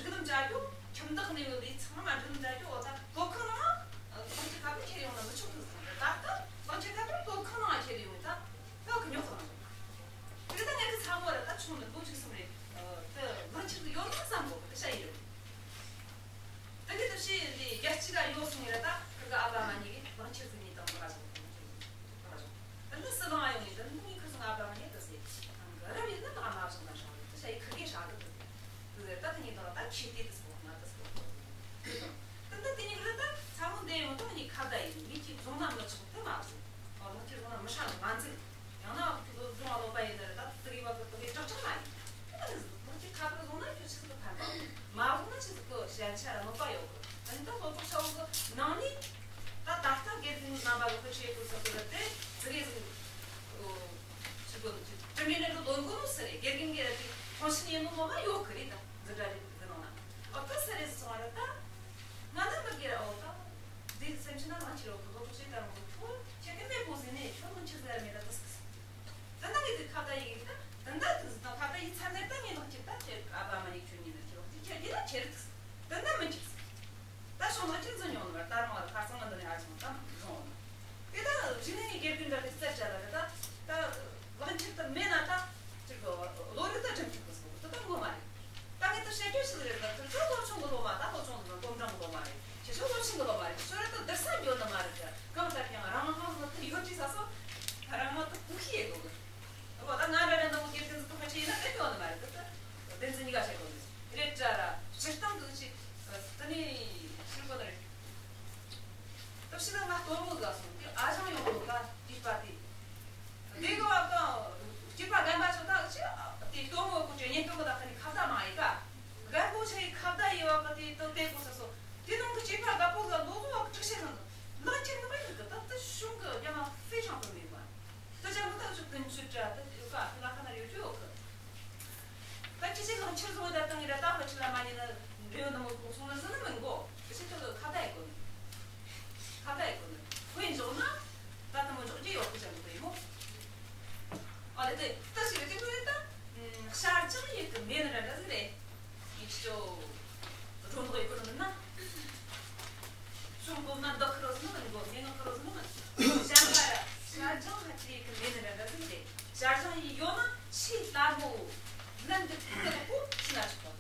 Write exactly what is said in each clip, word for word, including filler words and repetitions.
སྒྲིག་ལམ་བྱ་རྒྱུ། ཁྱིམ་བདག་གནས་ཡོད་ལས་ཚང་མ་སྒྲིག་ལམ་བྱ་རྒྱུ། འོ་ད་སློབ་ཁང་ནང་ལག་ཁྱེར་ཁ་པར་ཁྱེར་ཡོང་ན་མི་ཆོག་གི་ཟེར། ད་ལྟ་ལག་ཁྱེར་ཁ་པར་སློབ་ཁང་ནང་ཁྱེར་ཡོང་ད་ད་གི་ཉོག་གཏོང་། དེ་ད་ངས་ཁི་ཚ་བོ་ར་ད་ཆུང་ནི་ལོ་བཅུ་གསུམ་རེད། ད་ལག་ཁྱེར་དུ་ཡོད་ན་བསམ་གོ་གི་ཤ་ཡི་རེད། ད་གི་ད་ཤི་ལི་རྒྱལ་སྤྱི་ལ་ཡོད་སོང་ཡ་ད་གི་གི་ཨ་བ་མ་གཉིས་གི་ལག་ཁྱེར་དུ་གཉིས་དང་ད་ག་ཟེར་གོ་གི་ད་ག་ཟེར། ད་ནི་སི་ལང་ཡོང་ཡིན་ད་ནི་ཁི་སང་ཨ་བ་མ་གཉིས་ད་ཟེར། རབ་ཡིན་ན་ད་མ་བཟང་ད་ཧྲ་ད་ཤ་ཡི་ཁི་གི་ཧྲ་གི་ད་ཟེར། ད་དེ་ཉིད་དང་ད་ཁྱེད་དེ་དེ་སོགས་ན་དེ་སོགས། ད་ད་དེ་ཉིད་རེད་ད་ཚ་མོ་འདས་ཡོང་ད་ངས་ཁ་བརྡ་ཡིན། ངས་ཁྱེད་བཟུང་ན་མི་ཆོག་དེ་མ་བཟུང་། ཨོ་ལག་ཁྱེར་བཟུང་ན་མི་ཧྲ་ནི་མ་འཛིན། ཡང་ན་ཁྱེད་ཚོ་བཟུང་བ་ལོག་པ་ཡིན་ན་རེད་ད་དེ་གི་བ་གི་དེ་གི་དྲག་དྲག་མ་ཡིན། ད་ནི་ལག་ཁྱེར་ཁ་བརྡ་བཟུང་ན་ཁྱོད་ཆི་ཟིག་གི་ཕན་པ། མ་བཟུང་ན་ཆི་ཟིག་གི་ཞན་ཆ་ར་གནོད་པ་ཡོད་གི། ད་ནི་ད་སློབ་གྲོགས་ཆ་བོ་གི་ནང་ནས་ད་ད་ལྟ་དགེ་རྒན་རྣམ་པ་གི་ཁོ་ཆེ་ཁུལ་སོགས་གི་རེད་དེ་དེ་གི་ཟིག་ཨོ། ཆི་གོ་ནི་ཆི་དྲི་མེད་ནི་ལོ་ལོན་གོ་ནོ་སི་རེད། དགེ་རྒན་གི་རེད་དེ་ཐོང་ཤི་ཉེ་མོ་མོ་མ་ཡོད་གི་རེད། ད་འཛིན་གྲྭ་རེད་དེ་ནང་ན་ཨོ་ད་སི་རེད་སོང་ར་ད་ང་ན་མི་དགེ་ར་ཨོ་ད་དེ་སེམས་ཤི་ན་རང་ཆི་རོ་གི་ལོ་ཆེ་ད་རང་གི་ཐོ་ཁྱེད་ཀི་མེད་པོ་ཟིན་ནས་ཁྱོད་ལོན་ཆི་ཟེར་མེད་ད་ད་སི་ད་ན་ངས་དེ་ཁ་བརྡ་ཡིག་ད་ད་ད་དེ་ཟིན་ད་ཁ་བརྡ་ཡིག་ཚར་ནས་ད་ངས་ལོན་ཆི་ད་ཁྱེད་ཨ་བ་མ་ཡིག་ཁྱོད་ཉིད་ལ་ཁྱེད་ལོན་ཆི་ཁྱེད་དེ་ལ་ཁྱེད་རེད་ད་ད་མི་འཇིགས། ད་ཤོང་ལ་ཅི་འཛིན་ཡོང་ནི་མ་རེད། ད་རང་ལ་ཁ་སང་ང་འདི་ནས་ཨ་ཆུང་ད་བཟུང་ནི། དེ་ད་གཞི་ནས་དགེ་རྒན་འདྲ་དེ་རྩད་བཅད་ལ་རེད། ད་ད་ལག་འཁྱེར་དུ་མེད་ན་ད་ཅིག་གི་བློ་རིག་ད་སྒྲིམ་ཐུབ་གི་སོ་དེ་ད་ངོ་མ་རེད། ད་ངས་ད་བཤད་རྒྱུ་ཞིག་རེད། ད་ཁྱོད་ཚོ་སློབ་ཆུང་གི་སློབ་མ་ད་སློབ་ཆུང་གི་གོམ་སྒྲ་གི་སློབ་མ་རེད། ཁྱེད་ཚོ་སློབ་ཆུང་གི་སློབ་མ་རེད། ཁྱོད་རང་ད་བསྡུར་ས་འགྱོ་ནི་མ་རེད། ད་གང་ལྟར་ཀྱང་རང་དབང་གི་ད་ཡོད་ཀྱི་ས་སོ་རང་དབང་ད་གུག་ཤེས་དགོས་གི། འོ་ད་ང་འདྲ་འདྲ་ནང་དགེ་རྒན་ཚོ་ཁ་ཆེ་ཡིན་ན་ཨེ་ཡོང་ནི་མ་རེད། ད་ད་བདེན་ཚིག་གཉིས་ཀ་བཤད་དགོས་ནི་རེད་དྲ་ར། སྤྱིར་བཏང་དུ་ཅིག་ད་ནི་ཤིང་གོ་ནི་རེད། ད་ཕྱི་ལ་ང་སྟོན་མོ་དགའ་སོང་དེ་ཨ་ཞང་ཡོང་ནོ་ད་དེ་པ་དེ། དེ་གི་བ་གང་སྐྱེས་པ་རྒན་པ་ཚོ་ད་ཅི་དེ་སྟོན་མོ་ཀུ་ཅེ་ཉེན་སྟོན་གི་ད་ཁ་ནི་ཁ་ད་མ་ཡི་ག་རྒན་པོ་ཆ་ཡི་ཁ་ད་ཡི་བ་ག་དེ་ད་དེ་གོ་ས་སོ། དེ་ནང་གི་སྐྱེས་པ་རྒད་པོ་ག་ལོ་ལོ་བ་གི་དྲུག་ཤེས་ནང་གི་ལག་ཁྱེར་ནང་ཡོད་གི། ད་ད་གཞུང་གི་རྒྱ་མ་ཧྥེ་ཤང་དུ་མེད་པ། ད་ཅང་ད་ཅུ་ཀུན་ཆུ་དྲ་ད་ཡོད་ག་ལ་ཁ་ན་ཡོད་ཀྱི་ཡོད་གི། ད་ཅི་ཅི་ལག་ཁྱེར་བཟོ་བ་ད་ཏང་གི་ར་ད་ཧ་ཆི་ལ་མ་ཉེ་ན་འབྲེལ་ཡོད་ནི་མོ་གོ་སོང་ན་ཟིན་ནི་མིན་གོ། ད་ཅི་ད་ཁ་ད་ཡི་གོ་ནི། ཁ་ད་ཡི་གོ་ནི། ཁོས་འཇོག་ན་ད་ད་མོ་འཇོག་རྒྱུ་ཡོད་གི་ཅང་གི་ཡིན་མོ། ཨ་ལེ་དེ་ད་ཅི་རེད། དེ་ཁོས་ད་ཤར་ཅང་ཡི་གི་མེད་ནི་ར་འདྲ་ཟིག་རེད། ཡིག་ཆོ་སྒྲོ་འདོགས་ཡི་གོ་ནི་མིན་ན། ཤོང་གོ་ན་འདི་ཁུར་རོ་ཟིན་ནི་མིན་གོ། མེད་ནི་ཁུར་རོ་ཟིན་ནི་མིན། ཤར་ལ་ཤར་ཅང་ཧ་ཅི་ཡི་གི་མེད་ནི་ར་འདྲ་ཟིག་རེད། ཞར་བྱང་ཡིན་ཡོད་ན་ཆེས་སླ་མོ། ལན་འདི་ཁུག་གི་ལོག་གོ་ཤི་ན་ཆོག་གི།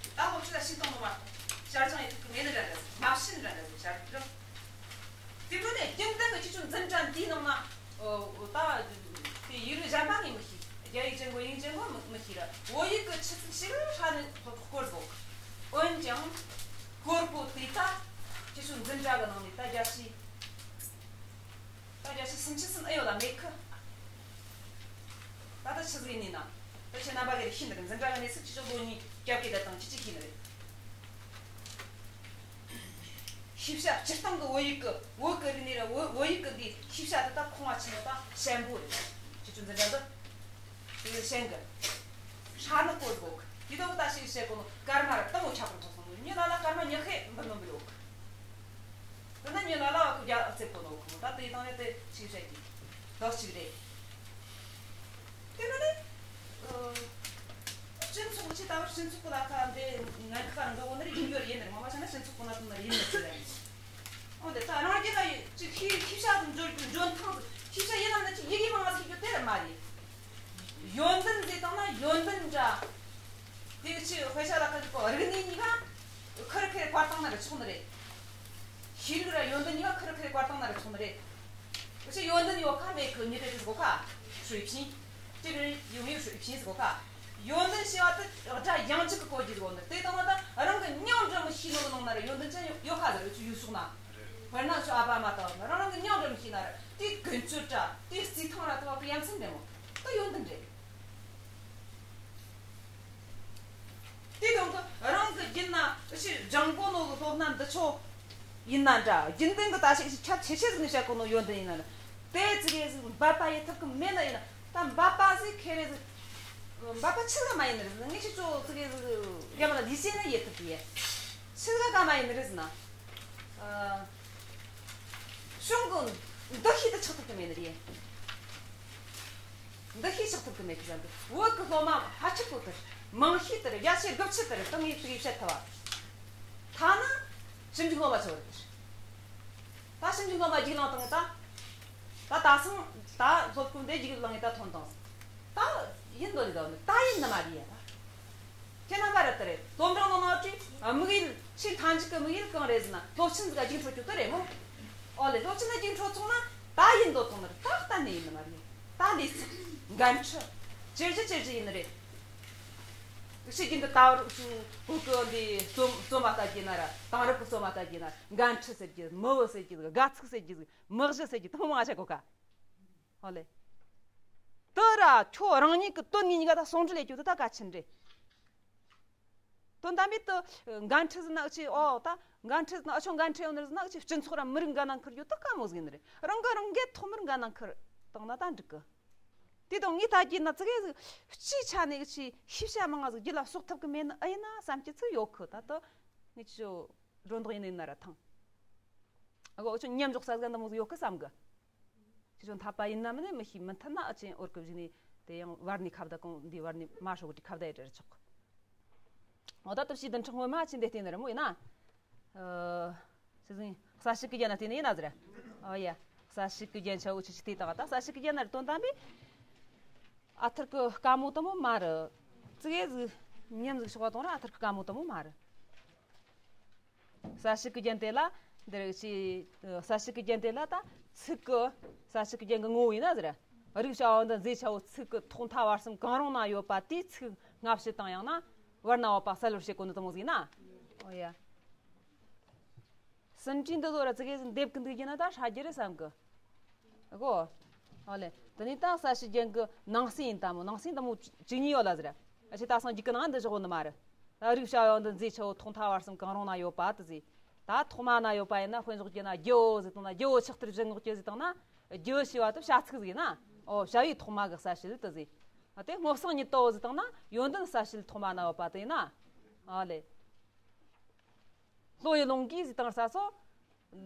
ད་སློབ་ཁྲིད་ལ་ཤི་སྟོང་མ་གཏོགས་ཞར་བྱང་ཡི་ཐུག་གི་མེད་ནི་ར་འདྲ་ཟིག་མ་ཤི་ནི་ར་འདྲ་ཟིག་ཞར་བྱང་། དེ་ནས་རྒྱུན་ལྡན་གྱི་ཁྱེད་ཚོ་འཛིན་གྲྭ་འདིའི་ནང་ན་ད་དེ་ཡིག་རིགས་གཞན་པ་ངས་མི་ཤེས། རྒྱ་ཡིག་ཅན་གོ་དབྱིན་ཡིག་ཅན་གོ་མི་མི་ཤེས་ར། བོད་ཡིག་གི་ཆུ་ཚད་ཞིག་ཧྲ་ནས་སྐོར་དགོས། འོན་ཀྱང་སྐོར་པོ་དེ་ད་ཁྱེད་ཚོ་འཛིན་གྲྭ་གི་ནང་ནས་ད་རྒྱ་ཆེ། ད་རྒྱ་ཆེ་སུམ་ཅུ་ཙམ་ཨེ་ཡོད་ལ་མེད་ཁི། ད་ལྟ་ཆི་ཟིག་ཡིན་ན། ད་ཁྱེད་རྣམ་པ་གི་རེ་ཤི་ནི་རེད། འཛིན་གྲྭ་གི་གནས་ཚུལ་ཁྱེད་ཚོ་ལོ་གཉིས་རྒྱབ་ཀྱི་ད་དང་ཁྱེད་ཀྱིས་ཤེས་ནི་རེད། ཤེས་བྱ་སྤྱིར་བཏང་གི་བོད་ཡིག་གི་བོད་གི་རིག་གནས་ར་བོད་བོད་ཡིག་གི་འདི་ཤེས་བྱ་དེ་ད་ཁོང་བ་ཆེ་ནོ་ད་ཞན་པོ་རེད། ཁྱེད་ཚོ་འཛིན་གྲྭ་འདི་དེ་གི་ཞན་གི་ཧྲ་ནི་སྐོར་དགོས་གི། དེ་དག་ད་ཤེས་བྱ་གོ་ནོ་སྐར་མ་ར་དང་བོ་ཁྱབ་པར་ཐོག་སོང་ནོ་ཉི་ལ་ལ་སྐར་མ་ཉི་ཤས་འབུལ་ནོ་འབུལ་ཡོད་གི། དེ་ན་ཉི་ལ་ལ་བ་ཁོ་རྒྱ་རྩེ་པོ་ནོ་ཁོ་ད་དེ་དང་ཡ་དེ་ཆིག་བཤད་ཀྱི་ལོག་ཅིག་རེད། དེ་ན་ནི་སྤྱི་ཚོགས་ཀྱི་ད་བར་སྤྱི་ཚོགས་ཀྱི་ལ་ཁ་འདི་ངན་ཁག་འགྲོ་བོ་ནི་ཡིན་རྒྱུ་ཡིན་ནི་མ་མ་བྱས་ན་སྤྱི་ཚོགས་ཀྱི་ན་དུ་ན་ཡིན་ནི་ཟེར་ར། འོ་དེ་ད་རང་རྒྱལ་ལ་ཅིག་ཤེས་ཤེས་བྱ་དུ་འཇོན་འཇོན་ཐང་དུ་ཤེས་བྱ་ཡིན་ན་ནི་ཅིག་ཡི་གེ་མང་ང་ཟིག་རྒྱུ་དེ་ར་མ་རེད། ཡོན་ཏན་ཟེར་བཏང་ན་ཡོན་ཏན་འདྲ། དེ་ཕྱི་དཔེ་ཆ་ལ་ཁ་ཅིག་གོ་རིག་གནས་གཉིས་ཀ་ཁུར་ཁེར་བཀར་བཏང་ན་ར་ཆོག་ནི་རེད། ཤེས་རིག་ར་ཡོན་ཏན་གཉིས་ཀ་ཁུར་ཁེར་བཀར་བཏང་ན་ར་ཆོག་ནི་རེད། ཕྱི་ཡོན་ཏན་ཡོད་ཁ་མེད་ཁུ་ཉི་ཏེ་ཏེ་གོ་ཁ་水平།这个人有没有水平གོ་ཁ། ཡོན་ཏན་ཞེས་པ་དེ་སྒྲ་ཡང་གཅིག་གི་གོ་རྒྱུ་གོ་ནི་རེད། དེ་དང་ན་ད་རང་གི་མྱིང་འབྲི་མི་ཤེས་ནོ་གི་ནང་ན་ར་ཡོན་ཏན་ཅན་ཡོད་ཁ་ཟེར་ཚུ་ཡུལ་སོགས་ན། དཔེར་ན་ཚུ་ཨ་ཕ་མ་ལྟ་བུ་ན་རང་རང་གི་མྱིང་འབྲི་མི་ཤེས་ན་ར་དེ་ཀུན་སྤྱོད་འདྲ་དེ་རྩིས་ཐང་ར་དུ་བ་གི་ཡ་མཚན་འདྲ་མོ་ད་ཡོན་ཏན་རེད། དེ་དང་གི་རང་གི་རྒྱུད་ན་ཨ་ཕྱི་སྦྱང་གོ་ནོ་གི་སློབ་ན་འདི་ཆོ་ཡིན་ན་འདྲ། རྒྱུན་ལྡན་གི་ད་ཞིག་ཞིག་ཁྱབ་ཆེ་ཆེ་ཟིག་ནས་བཤད་གོ་ནོ་ཡོན་ཏན་ཡིན་ན་འདྲ། དེ་ཙི་གེ་ཟིག་འབད་པ་ཡེ་ཐུབ་གི་མེད་ན་ཡིན་ན་ད་འབད་པ་ཟིག་ཁེ་རེ་ཟིག་འབད་པ་ཆི་ཟིག་མ་ཡིན་ནི་རེད་ཟིག་ངས་ཁྱེད་ཚོ་ཙི་གེ་ཟིག་ཡ་མ་ལ་ལུས་ཅེ་ན་ཡེ་ཐུབ་གི་ཡེ་ཆི་ཟིག་ག་མ་ཡིན་ནི་རེད་ཟིག་ན། ཨ་གཞུང་གི་འདུ་ཤེས་དེ་ཆགས་ཐུབ་གི་མེད་ནི་རེད། འདི་ཤེས་ཆགས་ཐུབ་ཀྱི་མེད་ཀི་ཟེར་འདུག་བོད་ཀྱི་སློབ་མ་ཕལ་ཆེར་བོད་དེར་མང་ཤོས་དེར་བརྒྱ་ཆའི་དགུ་བཅུ་དེར་ཏང་ངེས་ཏིག་བཤད་ཐུབ་བ། ཐ་ན་ཞིབ་འཇུག་སློབ་མ་ཚོ་རེད། ད་ཞིབ་འཇུག་སློབ་མ་རྒྱུགས་ལངས་བཏང་ངེ་ད། ད་ད་སང་ད་སློབ་སྐུ་འདི་རྒྱུགས་ལངས་ངེ་ད་ཐོན་དང་། ད་ཡིན་དོ་ལི་དོ་ནི་ད་ཡིན་ནི་མ་རེད་ཡ་ད། ཁྱེད་རྣམ་པ་རེད་དེ་རེད། སློབ་འབྲིང་ནང་ནང་ཅི་དམིགས་ཡུལ་ཆེས་མཐའ་མཇུག་གི་དམིགས་ཡུལ་གང་རེད་ཟེར་ན་སློབ་ཆེན་ཟིག་རྒྱུགས་འཕྲོད་རྒྱུ་དེ་རེད་མོ། ཨོ་ལེ་སློབ་ཆེན་ན་རྒྱུགས་འཕྲོད་སོང་ན་ད་ཡིན་དོ་དང་ནི་ད་གཏན་ནས་ཡིན་ནི་མ་རེད། ད་ལས་ཚུལ་འགན་འཁྲི་ཇེ་ལྗི་ཇེ་ལྗི་ཡིན་ནི་རེད། ཕྱི་རྒྱལ་འདི་ལྟ་བུར་ཕྱི་བོད་ཀྱི་འདི་རྩོམ་རྩོམ་པ་ལྟ་རྒྱུ་ན་ར་དེང་རབས་ཀྱི་རྩོམ་པ་ལྟ་རྒྱུ་ན་འགན་འཁྲི་ཟེར་རྒྱུ་མི་བུ་ཟེར་རྒྱུ་དགའ་ཚིག་ཟེར་རྒྱུ་མི་གཞི་ཟེར་རྒྱུ་དེ་མང་ང་ཆ་གོ་ཀ་ཧོ་ལེ། དེ་ར་ཁྱོད་རང་ཉིད་ཀྱི་དོན་ངོས་གཉིས་ཀ་ད་ཟུང་འབྲེལ་ལས་རྒྱུ་དེ་ད་གལ་ཆེན་རེད། དོན་དམ་པའི་དུ་འགན་འཁྲི་ཟིན་ན་ཨུ་ཆི་ཨོ་ད་འགན་འཁྲི་ཟིན་ན་ཨུ་ཆོ་འགན་འཁྲི་ཡོང་ནི་ཟིན་ན་ཨུ་ཆི་སྤྱི་ཚོགས་ར་མི་རིགས་འགན་ན་འཁུར་རྒྱུ་དེ་དཀའ་མོ་ཟིན་ནི་རེད། རང་གི་རང་གི་ཐོག་མར་འགན་ན་འཁུར་བཏང་ན་ད་འགྲིག་གི་དེ་དང་ངས་ད་རྒྱུ་ན་ཙི་གེ་ཟིག་སྤྱིའི་ཆ་ནས་ཀྱི་ཤེས་བྱ་མང་ང་ཟིག་རྒྱུད་ལ་ཟུག་ཐུབ་ཀྱི་མེད་ནི་ཨེ་ཡིན་ན་བསམ་གྱི་ཚིག་ཡོད་ཁུ་ད་དུ་ངས་ཅི་སྒྲོ་འདོགས་ཡིན་ནི་ཡིན་ན་ར་ཐང་ཨ་གོ་ཨུ་ཆོ་མཉམ་འཇོག་ས་ཟིག་འདི་མོ་ཟིག་ཡོད་ཁུ་བསམ་གི་ཁྱེད་ཚོ་འཐད་པ་ཡིན་ན་མིན་ནི་མི་ཤེས་མི་མཐུན་ན་ཨ་ཆེན་འོར་གི་བཞིན་ནས་དེ་ཡང་བར་ནས་ཁ་བརྡ་གང་འདི་བར་ནས་མ་ཧྲོ་གི་ཁ་བརྡ་ཡི་དྲིར་ཆོག་གི་འོ་ད་སྟོབས་ཤིག་བདུན་ཕྲག་སྔོན་མ་ཆེན་དེ་བལྟས་ནི་རེད་མོ་ཡིན་ན། ཨ། ཆི་ཟིག་ས་ཞིག་གི་རྒྱན་ན་བལྟས་ནི་ཡིན་ན་ཟེར། ཨོ་ཡ། ས་ཞིག་གི་རྒྱན་ཆ་འུ་ཆི་ཆི་བལྟས་དང་ད་ས་ཞིག་གི་རྒྱན་ན་རེད་དོན་དམ་པའི། ཨ་ཐུར་གི་དཀའ་མོ་དུ་མོ་མ་རེད། ཙི་གེ་ཟིག་ཉམས་ཟིག་ཤོག་པ་དང་ར་ཨ་ཐུར་གི་དཀའ་མོ་དུ་མོ་མ་རེད། ས་ཞིག་གི་རྒྱན་དེ་ལ་འདིར་ཅི། ས་ཞིག་གི་རྒྱན་དེ་ལ་ད་ཚིག་གི། ས་ཞིག་གི་རྒྱན་གི་ངོ་བོ་ཡིན་ན་ཟེར། རིགས་བྱ་བ་འདི་མཛེས་ཆ་བོ་ཚིག་གི་ཐོག་མཐའ་བར་གསུམ་གང་རུང་ན་ཡོད་པ་དེའི་ཚིག་སྔ་ཕྱི་དང་ཡང་ན་བར་ན་བབ་པ་གསལ་བར་བྱེད་དགོས་ནི་དུ་མོ་ཟིག་ཡིན་ན། ཨོ་ཡ། ཟིན་བྲིས་འདི་ཚོ་ར་ཙི་གེ་ཟིག་འདེབས་གི་འདུག་རྒྱུ་ན་ད་ཧྲ་རྒྱུ་རེད་བསམ་གི་ཨ་གོ་ཨོ་ལེ། དེ་ནས་ད་ས་ཞིག་རྒྱན་གི་ནང་གསེས་ཡིན་ད་མོ་ནང་གསེས་འདི་མོ་བཅུ་གཉིས་ཡོད་ལ་ཟེར། ཨ་ཆེ་ད་སང་རྒྱུད་གི་ནང་འདི་བཞག་གོ་ནི་མ་རེད། ད་རིགས་བྱ་བ་འདི་མཛེས་ཆ་བོ་ཐོག་མཐའ་བར་གསུམ་གང་རུང་ན་ཡོད་པ་དེ་ཟེར། ད་ཐོག་མ་ན་ཡོད་པ་ཡིན་ན་དཔེ་འཇོག་རྒྱུ་ན་རྒྱུ་བོ་ཟེར་བཏང་ན་རྒྱུ་བོ་ཆགས་ཏེ་བཞག་ངོ་རྒྱུ་ཟེར་བཏང་ན། རྒྱུ་བོ་ཞེས་པ་དེ་བྱ་ཚིག་ཟིག་ཡིན་ན། ཨོ་བྱ་བའི་ཐོག་མ་གི་གསལ་བྱེད་དེ་ཟེར། ཨ་དེ་སྔོ་བསངས་ཉིད་དོ་ཟེར་བཏང་ན་ཡོན་ཏན་གསལ་བྱེད་ཐོག་མ་ན་ཡོད་པ་དེ་ཡིན་ན། ཨ་ལེ། ལྷོ་ཡི་ལུང་གིས་ཟེར་བཏང་ས་སོ།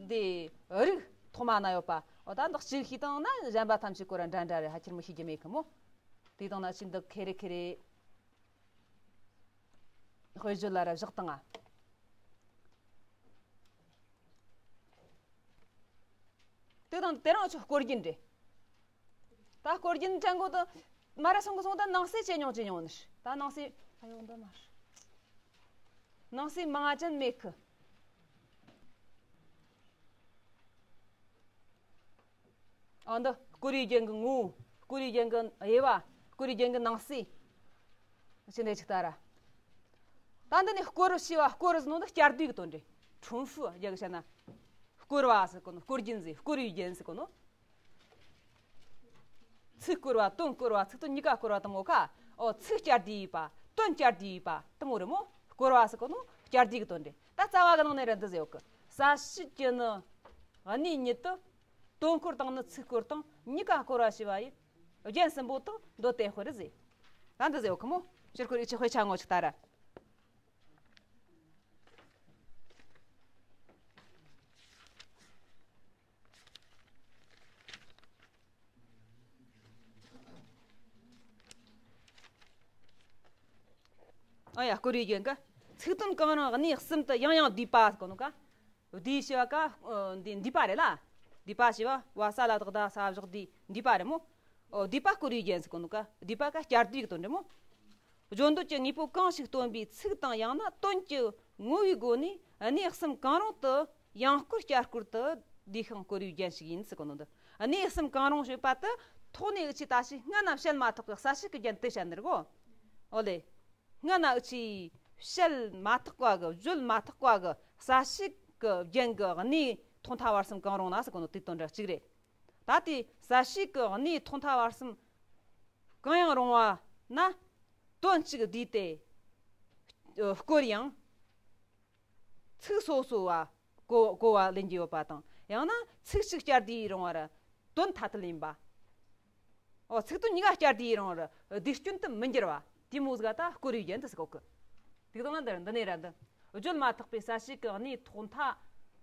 འདི་རིགས་ཐོག་མ་ན་ཡོད་པ། འོ་ད་འདི་གཅིག་ཤེས་བཏང་ན་གཞན་པ་ཐམས་ཅད་ཀོ་ར་འདྲ་འདྲ་རེད། ཧ་ཁྱེར་མི་ཤེས་རྒྱུ་མེད་གི་མོ། དེ་དང་ན་ཅི་འདི་ཁེ་རེ་ཁེ་རེ། དཔེ་བརྗོད་ལ་ར་བཞག་བཏང་ང་། དེ་དང་དེ་རང་ཆོ་སྐོར་རྒྱུན་རེད། ད་སྐོར་རྒྱུན་དྲན་གོ་དུ་མ་ར་སོང་གི་སོང་ད་ནང་གསེས་ཅེ་མྱོང་ཅེ་མྱོང་ནི་ད་ནང་གསེས་ཨ་ཡོང་འདི་མ་ནང་གསེས་མང་ང་ཅན་མེད་གི་ཨ་འདི་སྐོར་བའི་རྒྱན་གི་ངོ་བོ། སྐོར་བའི་རྒྱན་གི་དབྱེ་བ། སྐོར་བའི་རྒྱན་གི་ནང་གསེས། ཅི་འདྲ་ཅིག་ལྟ་ར། ད་འདི་ནི་སྐོར་ཞེས་པ་སྐོར་ཟེར་ནོ་འདི་བསྐྱར་ཟློས་ཀྱི་དོན་རེད། ཁྲུན་ཧྥུ་རྒྱ་གི་བཤད་ན། སྐོར་བ་ཟེར་གོ་ནོ་སྐོར་རྒྱན་ཟེར་སྐོར་བའི་རྒྱན་ཟེར་གོ་ནོ། ཚིག་སྐོར་བ་དོན་སྐོར་བ་ཚིག་དོན་གཉིས་ཀ་སྐོར་བ་དང་མོ་ཁ། ཨོ་ཚིག་བསྐྱར་ཟློས་ཡིས་པ་དོན་བསྐྱར་ཟློས་ཡིས་པ་དང་མོ་རེད་མོ། སྐོར་བ་ཟེར་གོ་ནོ་བསྐྱར་ཟློས་ཀྱི་དོན་རེད། ད་རྩ་བ་གི་ནང་ནས་རེད་འདི་ཟེར་ཡོད་གི་ས་བྱི་གི་ནི། གནས་ཉིད་དུ། དོན་སྐོར་དང་ནི་ཚིག་སྐོར་དང་གཉིས་ཀ་སྐོར་བ་ཞེས་པ་ཡི། རྒྱན་གསུམ་པོ་དང་མདོ་དེ་དཔེ་རེད་ཟེར། ད་འདི་ཟེར་ཡོད་གི་མོ། སྤྱིར་སྐོར་ཡིག་ཆ་དཔེ་ཆ་ངོ་ཅིག་ལྟ་ར། ཨ་ཡ་སྐོར་བའི་རྒྱན་གི། ཚིག་དོན་གང་རུང་གནས་གསུམ་དུ་ཡང་ཡང་བསྡུས་པ་ཟེར་གོ་ནོ་ཀ། བསྡུས་ཞེས་པ་ཀ། འདི་བསྡུས་པ་རེད་ལ། བསྡུས་པ་ཞེས་པ་བ་ས་ལ་བཏགས་ད་ས་བཞག་བསྡུས་བསྡུས་པ་རེད་མོ། ཨོ་བསྡུས་པ་སྐོར་བའི་རྒྱན་ཟེར་གོ་ནོ་ཀ། བསྡུས་པ་ཀ་བསྐྱར་ཟློས་ཀྱི་དོན་རེད་མོ། བརྗོད་འདོད་ཀྱི་དངོས་པོ་གང་ཞིག་སྟོན་པའི་ཚིག་དང་ཡང་ན་དོན་གྱི་ངོ་བོའི་སྒོ་ནས་གནས་གསུམ་གང་རུང་དུ་ཡང་སྐོར་བསྐྱར་སྐོར་དུ་བསྡུས་ཤིང་སྐོར་བའི་རྒྱན་ཞིག་ཡིན་ཟེར་གོ་ནོ་འདི། གནས་གསུམ་གང་རུང་ཞེས་པ་དེ་ཐོག་ནས་འུ་ཆོས་ད་ཞིག་སྔ་ན་བཤད་མ་ཐག་གི་གསལ་བྱེད་ཀྱི་རྒྱན་དེ་བཤད་ནི་རེད་གོ། ཨོ་ལེ། སྔ་ན་འུ་ཆོས་བཤད་མ་ཐག་པ་གི་བརྗོད་མ་ཐག་པ་གི་གསལ་བྱེད་ཀྱི་རྒྱན་གྱི་གནས་ཐོག་མཐའ་བར་གསུམ་གང་རུང་ན་ཟེར་གོ་ནོ་དེ་དོན་འདྲ་གཅིག་རེད། ད་དེ་གསལ་བྱེད་ཀྱི་གནས་ཐོག་མཐའ་བར་གསུམ་གང་ཡང་རུང་བ་ན་དོན་གཅིག་བསྡུས་ཏེ་སྐོར་ཡང་ཚིག་སོ་སོ་བ་གོ་གོ་བ་ལེན་རྒྱུ་ཡོད་པ་དང་ཡང་ན་ཚིག་གཅིག་བསྐྱར་ཟློས་ཡིན་རུང་བར་དོན་ཐ་དད་ཡིན་པ། ཨོ་ཚིག་དོན་གཉིས་ཀ་བསྐྱར་ཟློས་ཡིན་རུང་བར་བསྡུས་སྐྱོན་དུ་མི་འགྱུར་བ་དེ་མོ་ཟིག་ད་སྐོར་བའི་རྒྱན་དུ་ཟེར་གོ་གི། དེ་དང་ན་འདིར་འདི་ནས་ར་འདི། བརྗོད་མ་ཐག་པའི་གསལ་བྱེད་ཀྱི་གནས་ཐོག་མཐའ་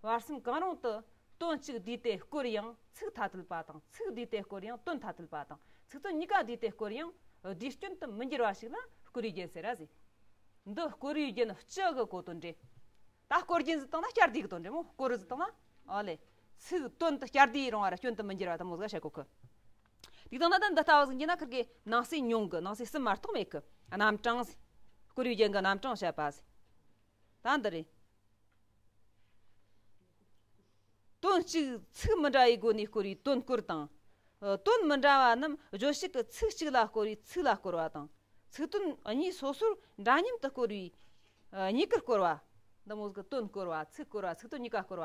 བར་གསུམ་གང་རུང་དུ་དོན་གཅིག་བསྡུས་ཏེ་སྐོར་ཡང་ཚིག་ཐ་དད་པ་དང་ཚིག་བསྡུས་ཏེ་སྐོར་ཡང་དོན་ཐ་དད་པ་དང་ ཚིག་དོན་གཉིས་ཀ་བསྡུས་ཏེ་བསྐོར་ཡང་བསྡུས་སྐྱོན་དུ་མི་འགྱུར་བ་ཞིག་ལ་བསྐོར་བའི་རྒྱན་ཟེར་ར་ཟེར། འདི་བསྐོར་བའི་རྒྱན་སྤྱི་གི་གོ་དོན་རེད། ད་བསྐོར་རྒྱན་ཟེར་བཏང་ན་བསྐྱར་ཟློས་གི་དོན་རེད་མོ། བསྐོར་ཟེར་བཏང་ན། ཨོ་ལེ། ཚིག་དོན་དུ་བསྐྱར་ཟློས་རུང་བ་ར་སྐྱོན་དུ་མི་འགྱུར་བ་དེ་མོ་ཟིག་བཤད་གོ་གི། དེ་དང་ན་ད་འདི་ལྟ་བུ་ཟིག་ཡིན་ན་ཁིར་གི་ནང་གསེས་ཉུང་གི་ནང་གསེས་གསུམ་མ་གཏོགས་མེད་གི། རྣམ་གྲངས་ཟེར། བསྐོར་བའི་རྒྱན་གི་རྣམ་གྲངས་བཤད་པ་ཟེར། ད་འདི་རེད། དོན་གཅིག་ཚིག་མི་འདྲ་བའི་སྒོ་ནས་བསྐོར་བའི་དོན་སྐོར་དང་། ཨ། དོན་མི་འདྲ་བ་རྣམས་བརྗོད་བྱེད་ཀྱི་ཚིག་གཅིག་ལ་བསྐོར་བའི་ཚིག་ལ་བསྐོར་བ་དང་། ཚིག་དོན་གཉིས་སོ་སོར་འདྲ་མཉམ་དུ་བསྐོར་བའི། ཨ། གཉིས་ཀར་བསྐོར་བ། འདི་མོ་ཟིག་གི་དོན་བསྐོར་བ། ཚིག་བསྐོར་བ། ཚིག་དོན་གཉིས་ཀ་བསྐོར་བ།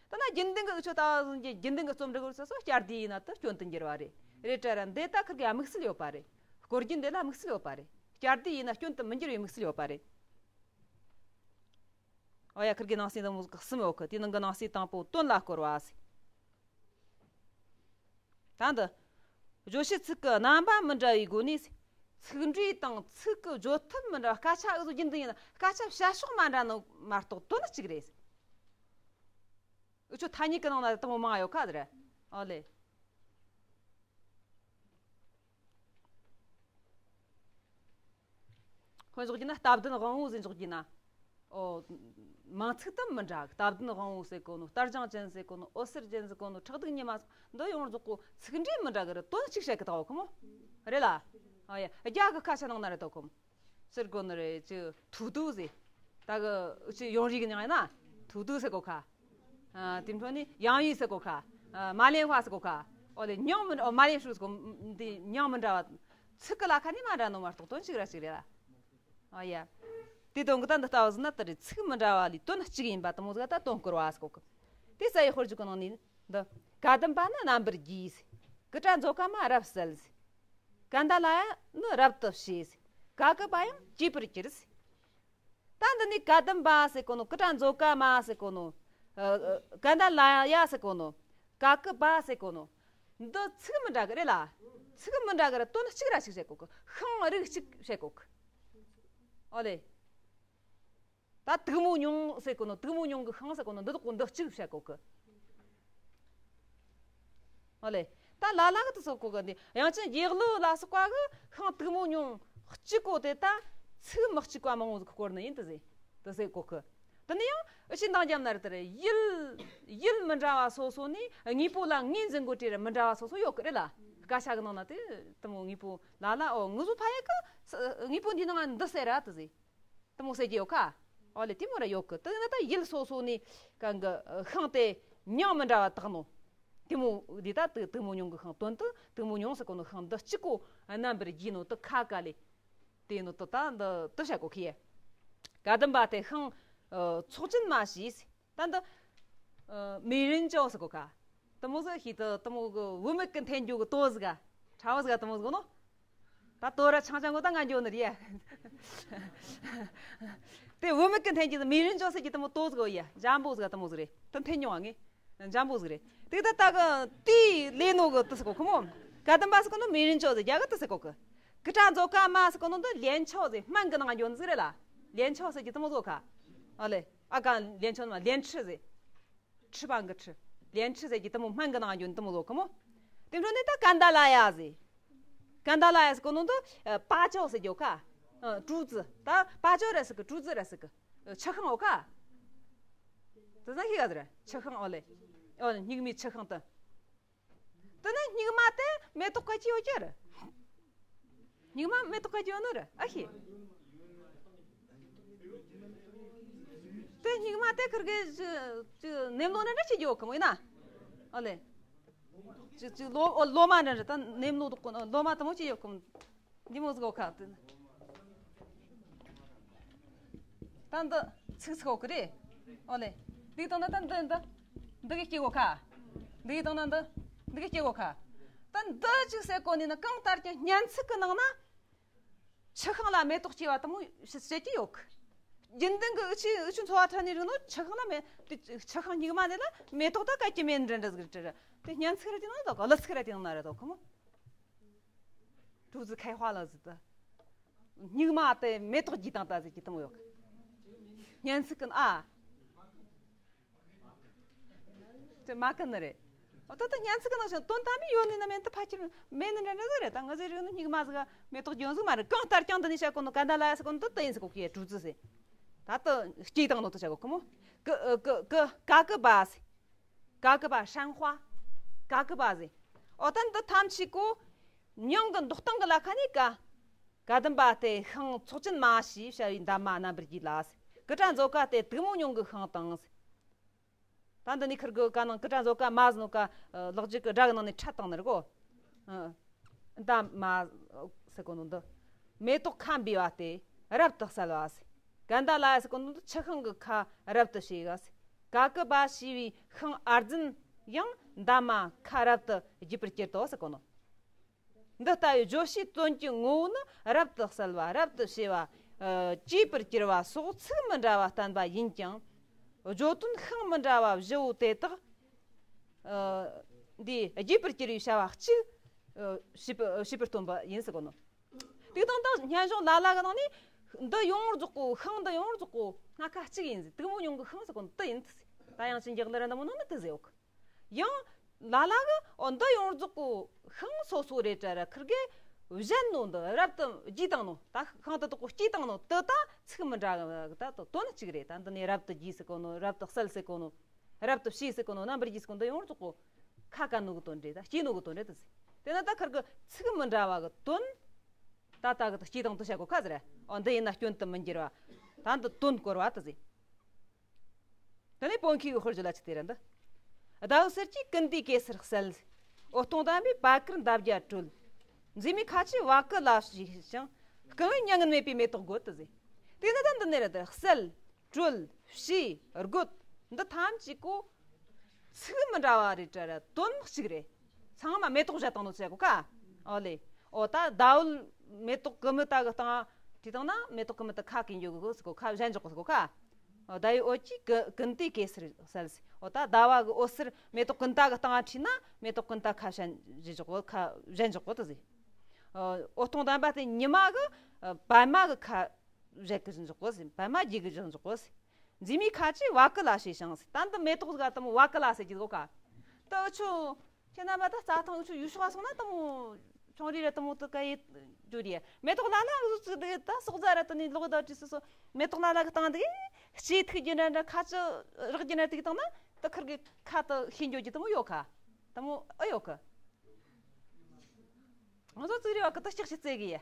ད་ན་རྒྱུན་ལྡན་གྱི་འུ་ཆོ་ལྟ་བུ་ཟིག་གི་རྒྱུན་ལྡན་གྱི་རྩོམ་འབྲི་གི་རུ་ཚོ་བསྐྱར་ཟློས་ཡིན་ན་དེ་སྐྱོན་དུ་འགྱུར་བ་རེད། རེད་དྲ་ར་འདི་ལྟ་ཁིར་གི་དམིགས་བསལ་ཡོད་པ་རེད། བསྐོར་རྒྱན་འདི་ལ་དམིགས་བསལ་ཡོད་པ་རེད། བསྐྱར་ཟློས་ཡིན་ན་སྐྱོན་དུ་མི་འགྱུར་བའི་དམིགས་བསལ་ཡོད་པ་རེད། ཨོ་ཡ། ཁིར་གི་ནང་གསེས་འདི་མོ་ཟིག་གསུམ་ཡོད་གི། དེ་ནང་གི་ནང་གསེས་དང་པོ་དོན་ལ་བསྐོར་བ་ཟེར། ད་འདི། བརྗོད་བྱེད་ཚིག་གི་རྣམ་པ་མི་འདྲ་བའི་སྒོ་ནས་ཚིག་འགྲེས་དང་ཚིག་གི་བརྗོད་ཐབས་མི་འདྲ། སྐད་ཆ་འུ་ཚོ་རྒྱུན་དུ་ཡིན་ན་སྐད་ཆ་བཤད་ཕྱོགས་མ་འདྲ་ནི་མ་གཏོགས་དོན་ནི་གཅིག་རེད། འུ་ཆོ་ཐ་སྙད་ཀྱི་ནང་ན་དེ་མོ་མང་ཡོད་ཁ་ཟེར། ཨོ་ལེ། ཁོ་འཇོག་རྒྱུ་ན་སྟབས་ལྡན་དབང་བོ་ཟེར་འཇོག་རྒྱུ་ན། ཨོ། མིང་ཚིག་དུ་མི་འདྲ་གི། སྟབས་ལྡན་དབང་བོ་ཟེར་གོ་ནོ། རྟ་རྒྱང་ཅན་ཟེར་གོ་ནོ། འོད་ཟེར་ཅན་ཟེར་གོ་ནོ། ཁྲག་འདུག་ཉི་མ་ཟེར། འདི་ཡོངས་རྫོགས་གོ་ཚིག་འགྲེས་མི་འདྲ་གི་རེད། དོན་གཅིག་བཤད་གི་ད་གོ་ཁོ་མོ། རེད་ལ། ཨ་ཡ། རྒྱ་གི་ཁ་ཆ་ནང་ན་རེད་ད་གོ་མོ། ཟེར་གོ་ནི་རེད། ཅི་ཐུག་ཐུག་ཟེར། ད་གི་འུ་ཆོ་ཡོང་རིག་ཉང་ཡིན་ན་ཐུག་ཐུག་ཟེར་གོ་ཁ། ཨ། དེ་འཕྲོ་ནི་ཡང་ཡུས་ཟེར་གོ་ཁ། ཨ། མ་ལེན་ཧྭ་ཟེར་གོ་ཁ། ཨོ་ལེ། མྱང་མི་འདྲ། ཨོ། མ་ལེན་ཧྲུའུ་ཟེར་གོ། འདི་མྱང་མི་འདྲ་བ། ཚིག་གི་ལ་ཁ་ནི་མ་འདྲ་ནོ་མ་གཏོགས་དོན་གཅིག་ར་གཅིག་རེད་ལ། ཨ་ཡ། དེ་དོན་གི་ད་འདི་ལྟ་བུ་ཟིན་ན་དེ་རེད། ཚིག་མི་འདྲ་བ་ལས་དོན་གཅིག་ཡིན་པ་དེ་མོ་ཟིག་ད་དོན་སྐོར་བ་ཟེར་གོ་གི། དེ་ས་ཡི་དཔེར་བརྗོད་གི་ནང་ནས་འདི། ཀ་དམ་པ་ནི་རྣམ་པར་རྒྱས་ཟེར། ཀུ་ཏྲ་མཛོ་ཀ་མ་རབ་གསལ་ཟེར། ཀ་ན་ད་ལ་ཡ་ནི་རབ་ཏུ་ཕྱེ་ཟེར། ཀ་ཀུ་པ་ཡང་བསྐྱེད་པར་གྱུར་ཟེར། ད་འདི་ནི་ཀ་དམ་པ་ཟེར་གོ་ནོ། ཀུ་ཏྲ་མཛོ་ཀ་མ་ཟེར་གོ་ནོ། ཨ། ཨ། ཀ་ན་ད་ལ་ཡ་ཟེར་གོ་ནོ། ཀ་ཀུ་པ་ཟེར་གོ་ནོ། འདི་ཚིག་མི་འདྲ་གི་རེད་ལ། ཚིག་མི་འདྲ་གི་རེད། དོན་གཅིག་ར་ཞིག་བཤད་གོ་གི། ཤིང་རིགས་གཅིག་བཤད་གོ་གི། ཨོ་ལེ། ད་དུག་མོ་མྱོང་ཟེར་གོ་ནོ། དུག་མོ་མྱོང་གི་ཤིང་ཟེར་གོ་ནོ། འདི་དག་གོ་འདི་གཅིག་བཤད་གོ་གི། ཨོ་ལེ། ད་ལ་ལ་གི་དེ་ཟེར་གོ་གི། འདི་དབྱངས་ཅན་དགྱེས་གླུ་ལ་སོགས་པ་གི་ཤིང་དུག་མོ་མྱོང་གཅིག་གོ་དེ་ད་ཚིག་མི་གཅིག་པ་མང་བོ་ཟིག་བསྐོར་ནི་ཡིན་དུ་ཟེར། དུ་ཟེར་གོ་གི། དེ་ནི་ཡང་ཨུ་ཆི་འདང་རྒྱབ་ན་རེད། དེ་རེད། ཡུལ་ཡུལ་མི་འདྲ་བ་སོ་སོ་ནས་དངོས་པོ་ལ་ངོས་འཛིན་གོ་དེ་རེད། མི་འདྲ་བ་སོ་སོ་ཡོད་གི་རེད་ལ། སྐད་ཆ་གི་ནང་ན་དེ་དུ་མོ་དངོས་པོ་ལ་ལ། ཨོ། ངུ་ཟོ་ཕ་ཡ་གི་དངོས་པོ་འདི་ནང་འདི་ཟེར་ར་དུ་ཟེར། དེ་མོ་ཟེར་གྱི་ཡོད་ཁ། ཨོ་ལེ། དེ་མོ་ར་ཡོད་གི། དེ་ནི་ད་ཡུལ་སོ་སོ་ནས་གང་གི་ཤིང་དེ་མྱིང་མི་འདྲ་བ་བཏགས་ནོ། དེ་མོ་འདི་ད་དུ་དུག་མོ་མྱོང་གི་ཤིང་དོན་དུ་དུག་མོ་མྱོང་ཟེར་གོ་ནོ་ཤིང་འདི་གཅིག་གོ་རྣམ་པར་རྒྱས་ནོ་དུ་ཁ་ཀ་ལེ། དེ་ནོ་དུ་ད་འདི་དུ་བཤད་གོ་ཁི་ཡ། ཀ་དམ་པ་དེ་ཤིང་ཚོགས་ཅན་མ་ཞེས། ད་འདི། ཨ། 美人蕉ཟེར་གོ་ཁ། དེ་མོ་ཟིག་ཤི་དུ་དེ་མོ་གི་བུད་མེད་ཀྱི་འཐེན་རྒྱུ་གི་ལྟོ་ཟིག་ག་ཁྲ་བོ་ཟིག་ག་དེ་མོ་ཟིག་ནོ། ད་ལྟོ་ར་ཆང་ཆང་གོ་ད་ང་འགྱོ་ནི་རེད་ཡ། དེ་བུད་མེད་ཀྱི་འཐེན་རྒྱུ་དེ་美人蕉ཟེར་གྱི་དེ་མོ་ལྟོ་ཟིག་གོ་ཡ། འཇམ་པོ་ཟིག་ག་དེ་མོ་ཟིག་རེད། དེ་འཐེན་མྱོང་བ་ངས། འཇམ་པོ་ཟིག་རེད། དེ་ད་ད་གི་དེ་ལས་ནོ་གི་དེ་ཟེར་གོ་ཁི་མོ། ཀ་དམ་པ་ཟེར་གོ་ནོ་美人蕉ཟེར་རྒྱ་གི་དེ་ཟེར་གོ་གི། ཀུ་ཏྲ་མཛོ་ཀ་མ་ཟེར་གོ་ནོ་འདི་连翘ཟེར། སྨན་གི་ནང་འགྱོ་ནི་ཟིག་རེད་ལ། 连翘ཟེར་གྱི་དེ་མོ་ཟིག་ག་ཨོ་ལེ། ཨ་ཀ་连翘་མ་连吃ཟེར། 翅膀གི་翅། 连吃ཟེར་གྱི་དེ་མོ་སྨན་གི་ནང་འགྱོ་ནི་དེ་མོ་ཟིག་གི་མོ། དེ་འཕྲོ་ནས་ད་ཀ་ན་ད་ལ་ཡ་ཟེར། ཀ་ན་ད་ལ་ཡ་ཟེར་གོ་ནོ་འདི་ཨ་芭蕉ཟེར་གྱི་ཡོད་ཁ། ཨ། 竹子། ད་芭蕉ར་ཟེར་གི། 竹子ར་ཟེར་གི། ཨ། ཆུ་ཤིང་ཡོད་ཁ། དེ་ཚང་ཤེས་ག་ཟེར། ཆུ་ཤིང་ཨོ་ལེ། ཨོ་ལེ། སྨྱུག་མའི་ཆུ་ཤིང་དེ། དེ་ནས་སྨྱུག་མ་དེ་མེ་ཏོག་ག་ཅི་ཡོད་ཀྱི་རེད། སྨྱུག་མ་མེ་ཏོག་ག་ཅི་ཡོད་ནི་རེད། ཨ་ཤེས། དེ་སྨྱུག་མ་དེ་ཁིར་གི་ཅི་ཅི་ནེམ་ལོ་ནི་འདྲ་ཅི་ཡོད་གི་མོ་ཡིན་ན། ཨོ་ལེ། ཅི་ཅི་ལོ་ཨོ་ལོ་མ་འདྲ་འདྲ། ད་ནེམ་ལོ་དུ་ལོ་མ་དེ་མོ་ཅི་ཡོད་གི་མོ། འདི་མོ་ཟིག་གོ་ཁ། དེ་ད་འདི་ཚིག་ཚིག་གོ་གི་རེད། ཨོ་ལེ། འདི་དང་ན་ད་འདི་འདི་འདི་གི་སྐྱེ་གོ་ཁ། འདི་དང་ན་འདི་འདི་གི་སྐྱེ་གོ་ཁ། ད་འདི་ཅིག་ཟེར་གོ་ནི་ན། གང་ལྟར་ཀྱང་སྙན་ཚིག་གི་ནང་ན་ཆུ་ཤིང་ལ་མེ་ཏོག་སྐྱེ་བ་དེ་མོ་བཤད་ཀྱི་ཡོད་གི། རྒྱུན་ལྡན་གི་འུ་ཆོ་འུ་ཆོ་འཚོ་བ་ཁྲོད་ནས་རིག་ནོ་ཆུ་ཤིང་ལ་མེ་དེ་ཆུ་ཤིང་སྨྱུག་མ་དེ་ལ་མེ་ཏོག་ད་ག་གི་མེ་འདྲ་འདྲ་ཟིག་རེད་དྲ། དེ་སྙན་ཚིག་ར་དེ་ནང་ད་ག་གླུ་ཚིག་ར་དེ་ནང་ན་ར་ད་གོ་མོ། 竹子开花了ཟེར་ད། སྨྱུག་མ་དེ་མེ་ཏོག་རྒྱས་བཏང་ད་ཟེར་གྱི་དེ་མོ་ཡོད་གི། སྙན་ཚིག་གི་ཨ། དེ་མ་གི་ནི་རེད། ད་ལྟ་སྙན་ཚིག་གི་ནང་བཞིན་དོན་དམ་པའི་ཡོད་ནི་ན་མེད་ནི་ཕལ་ཆེར་མེད་ནི་འདྲ་འདྲ་ཟིག་རེད། ད་ང་ཚོའི་རིག་ནི་སྙིགས་མ་ཟིག་མེ་ཏོག་ལྗོན་ཟིག་མ་རེད། གང་ལྟར་ཀྱང་འདི་ནས་བཤད་གོ་ནོ་གན་ད་ལ་ཡ་ཟེར་གོ་ནོ་འདི་ད་ཡིན་ཟེར་གོ་གི་གྲུ་ཟི་ཟེར། ད་ལྟ་སྐྱེས་བཏང་ནོ་དེ་བཤད་གོ་གི་མོ། ཀི་ཀི་ཀི་ཀ་ཀི་པ་ཟེར། ཀ་ཀི་པ་ཧྲན་ཧྭ། ཀ་ཀི་པ་ཟེར། ཨོ་ད་འདི་ཐམས་ཅད་གོ། མྱང་གི་འདོགས་སྟངས་གི་ལ་ཁ་ནས་ཀ། ཀ་དམ་པ་སྟེ་ཤིང་ཚོགས་ཅན་མ་ཞེས་བྱ་བའི་འདབ་མ་རྣམ་པར་རྒྱས་ལ་ཟེར། ཀི་ཏྲ་མཛོ་ཀ་སྟེ་དུག་མོ་མྱོང་གི་ཤིང་དང་ཟེར། ད་འདི་ནས་ཁིར་གི་ཀ་ནང་ཀི་ཏྲ་མཛོ་ཀ་མ་ཟེར་ནོ་ཀ། ལག་རྗེས་ཀྱི་སྒྲ་གི་ནང་ནས་ཕྲད་བཏང་ནི་རེད་གོ། ཨ། འདབ་མ་ཟེར་གོ་ནོ་འདི། མེ་ཏོག་ཁ་འབུས་པ་སྟེ་རབ་ཏུ་གསལ་བ་ཟེར། གན་ད་ལ་ཡ་ཟེར་གོ་ནོ་འདི་ཆུ་ཤིང་གི་ཁ་རབ་ཏུ་ཕྱེ་བ་ཟེར། ཀ་ཀི་པ་ཞེས་པའི་ཤིང་ཨར་རྫུན་ཡང་འདབ་མ་ཁ་རབ་ཏུ་རྒྱས་པར་གྱུར་ཏོ་ཟེར་གོ་ནོ། འདི་ལྟ་བུའི་བརྗོད་བྱའི་དོན་གྱི་ངོ་བོ་ནི་རབ་ཏུ་གསལ་བ་རབ་ཏུ་ཕྱེ་བ། ཨ། གྱེས་པར་གྱུར་པ་སོགས་ཚིག་མི་འདྲ་བ་བསྟན་པ་ཡིན་ཀྱང་། བརྗོད་དོན་ཤིང་མི་འདྲ་བ་བཞི་བོ་དེ་དག་ཨ། འདིས་རྒྱས་པར་གྱུར་པའི་བྱ་བ་གཅིག་ཨ། བྱེད་པ་བྱེད་པར་སྟོན་པ་ཡིན་ཟེར་གོ་ནོ། དེ་དང་དག་སྙན་གཞུང་ལ་ལ་གི་ནང་ནས་འདི་ཡོངས་རྫོགས་གོ། ཤིང་འདི་ཡོངས་རྫོགས་གོ་སྣ་ཁ་གཅིག་ཡིན་ཟེར། དུག་མོ་མྱོང་གི་ཤིང་ཟེར་གོ་ནོ་དེ་ཡིན་ཟེར། ད་ཡང་ཅིན་རྒྱག་ལ་ར་འདི་མོ་ནང་ནས་དེ་ཟེར་ཡོད་གི། ཡང་ལ་ལ་གི་ཨོ་འདི་ཡོངས་རྫོགས་གོ་ཤིང་སོ་སོ་རེད་དྲ་ར་ཁིར་གེ་བཞིན་ནོ་འདི་རབ་ཏུ་རྒྱས་བཏང་ནོ། ད་ཤིང་དེ་དག་གོ་སྐྱེས་བཏང་ནོ་དེ་ད་ཚིག་མི་འདྲ་གི་ད་དོན་གཅིག་རེད། ད་འདི་ནས་རབ་ཏུ་རྒྱས་ཟེར་གོ་ནོ། རབ་ཏུ་གསལ་ཟེར་གོ་ནོ། རབ་ཏུ་ཕྱེ་ཟེར་གོ་ནོ། རྣམ་པར་རྒྱས་ཟེར་གོ་ནོ་འདི་ཡོངས་རྫོགས་གོ་ཁ་བཀལ་ནོ་གི་དོན་རེད། ད་སྐྱེས་ནོ་གི་དོན་རེད་དེ་ཟེར། དེ་ན་ད་ཁིར་གི་ཚིག་མི་འདྲ་བ་གི་དོན་ད་ད་གི་ད་སྐྱེས་བཏང་དུ་བྱ་གོ་ཁ་ཟེར། ཨོ་འདི་ཡིན་ན་སྐྱོན་དུ་མི་འགྱུར་བ། ད་འདི་དོན་སྐོར་བ་དེ་ཟེར། དེ་ནས་བོད་མཁས་པའི་དཔེར་བརྗོད་ལ་ཅི་སྟེ་ར་འདི། ཟླ་འོད་ཟེར་གྱིས་ཀུན་ཏའི་གེ་སར་གསལ། འོད་སྟོང་ལྡན་པས་བད་ཀར་འདབ་བརྒྱ་གྲོལ། མཛེས་མའི་ཁ་ཆེ་བ་ཀུ་ལ་ཞེས་ཤིང་། རྐང་བའི་མྱ་ངན་མེད་པའི་མེ་ཏོག་དགོད་དུ་ཟེར། དེ་ནི་ད་འདི་ནས་ར་འདི་གསལ། གྲོལ། ཕྱེ། དགོད། འདི་ཐམས་ཅད་གོ། ཚིག་མི་འདྲ་བ་རེད་དྲ་ར་དོན་གཅིག་རེད། ཚང་མ་མེ་ཏོག་བཞག་བཏང་ནོ་ཟེར་གོ་ཁ། ཨོ་ལེ། ཨོ་ད་ཟླ་འོད་མེ་ཏོག་གི་མི་ད་གི་སྟེང་བྲིས་བཏང་ན་མེ་ཏོག་གི་མི་ད་ཁ་གི་འཇོག་གི་ཟེར་གོ་ཁ། གཞན་འཇོག་གི་ཟེར་གོ་ཁ། ཟླ་བའི་འོད་ཀྱིས་ཀུ་ཀུན་ཏའི་གེ་སར་གསལ་ཟེར། འོ་ད་ཟླ་བ་གི་འོད་ཟེར་མེ་ཏོག་ཀུན་ད་གི་སྟེང་བྲིས་ན་མེ་ཏོག་ཀུན་ད་ཁ་གཞན་ཞིག་འཇོག་གོ་ཁ་གཞན་འཇོག་གོ་དེ་ཟེར། འོད་སྟོང་ལྡན་པ་སྟེ་ཉི་མ་གི་པད་མ་གི་ཁ་གཞན་གི་འཇོག་གོ་ཟེར། པད་མ་རྒྱས་གི་འཇོག་གོ་ཟེར། མཛེས་མའི་ཁ་ཆེ་བ་ཀུ་ལ་ཞེས་ཤིང་ཟེར། ད་འདི་མེ་ཏོག་ཟིག་ག་དེ་མོ་བ་ཀུ་ལ་ཟེར་གི་གོ་ཁ། ད་འུ་ཆོ་ཁྱེད་རྣམ་པ་ད་རྩྭ་ཐང་འུ་ཆོ་ཡུལ་ཤོག་སོང་ན་དེ་མོ་ཆུང་རིགས་ར་དེ་མོ་དུ་ཀ་ཡེ་རྒྱུ་རེད། མེ་ཏོག་ལ་ལ་འུ་ཚོ་དེ་ད་སོག་རྫ་ར་དེ་ནས་ལོག་ད་བྲིས་སོ་སོ། མེ་ཏོག་ལ་ལ་གི་སྟེང་དེ་ལྕེ་ཐིག་རྒྱུ་འདྲ་འདྲ་ཁ་ཆུ་རག་རྒྱུ་འདྲ་དེ་གི་སྟེང་ན་ད་ཁིར་གི་ཁ་ད་ཤེས་འགྱོ་རྒྱུ་དེ་མོ་ཡོད་ཁ། དེ་མོ་ཨེ་ཡོད་ཁ། ང་ཚོ་ཙིག་རེ་བ་གི་ད་ལྕགས་ཤིག་རྩེ་གི་ཡ།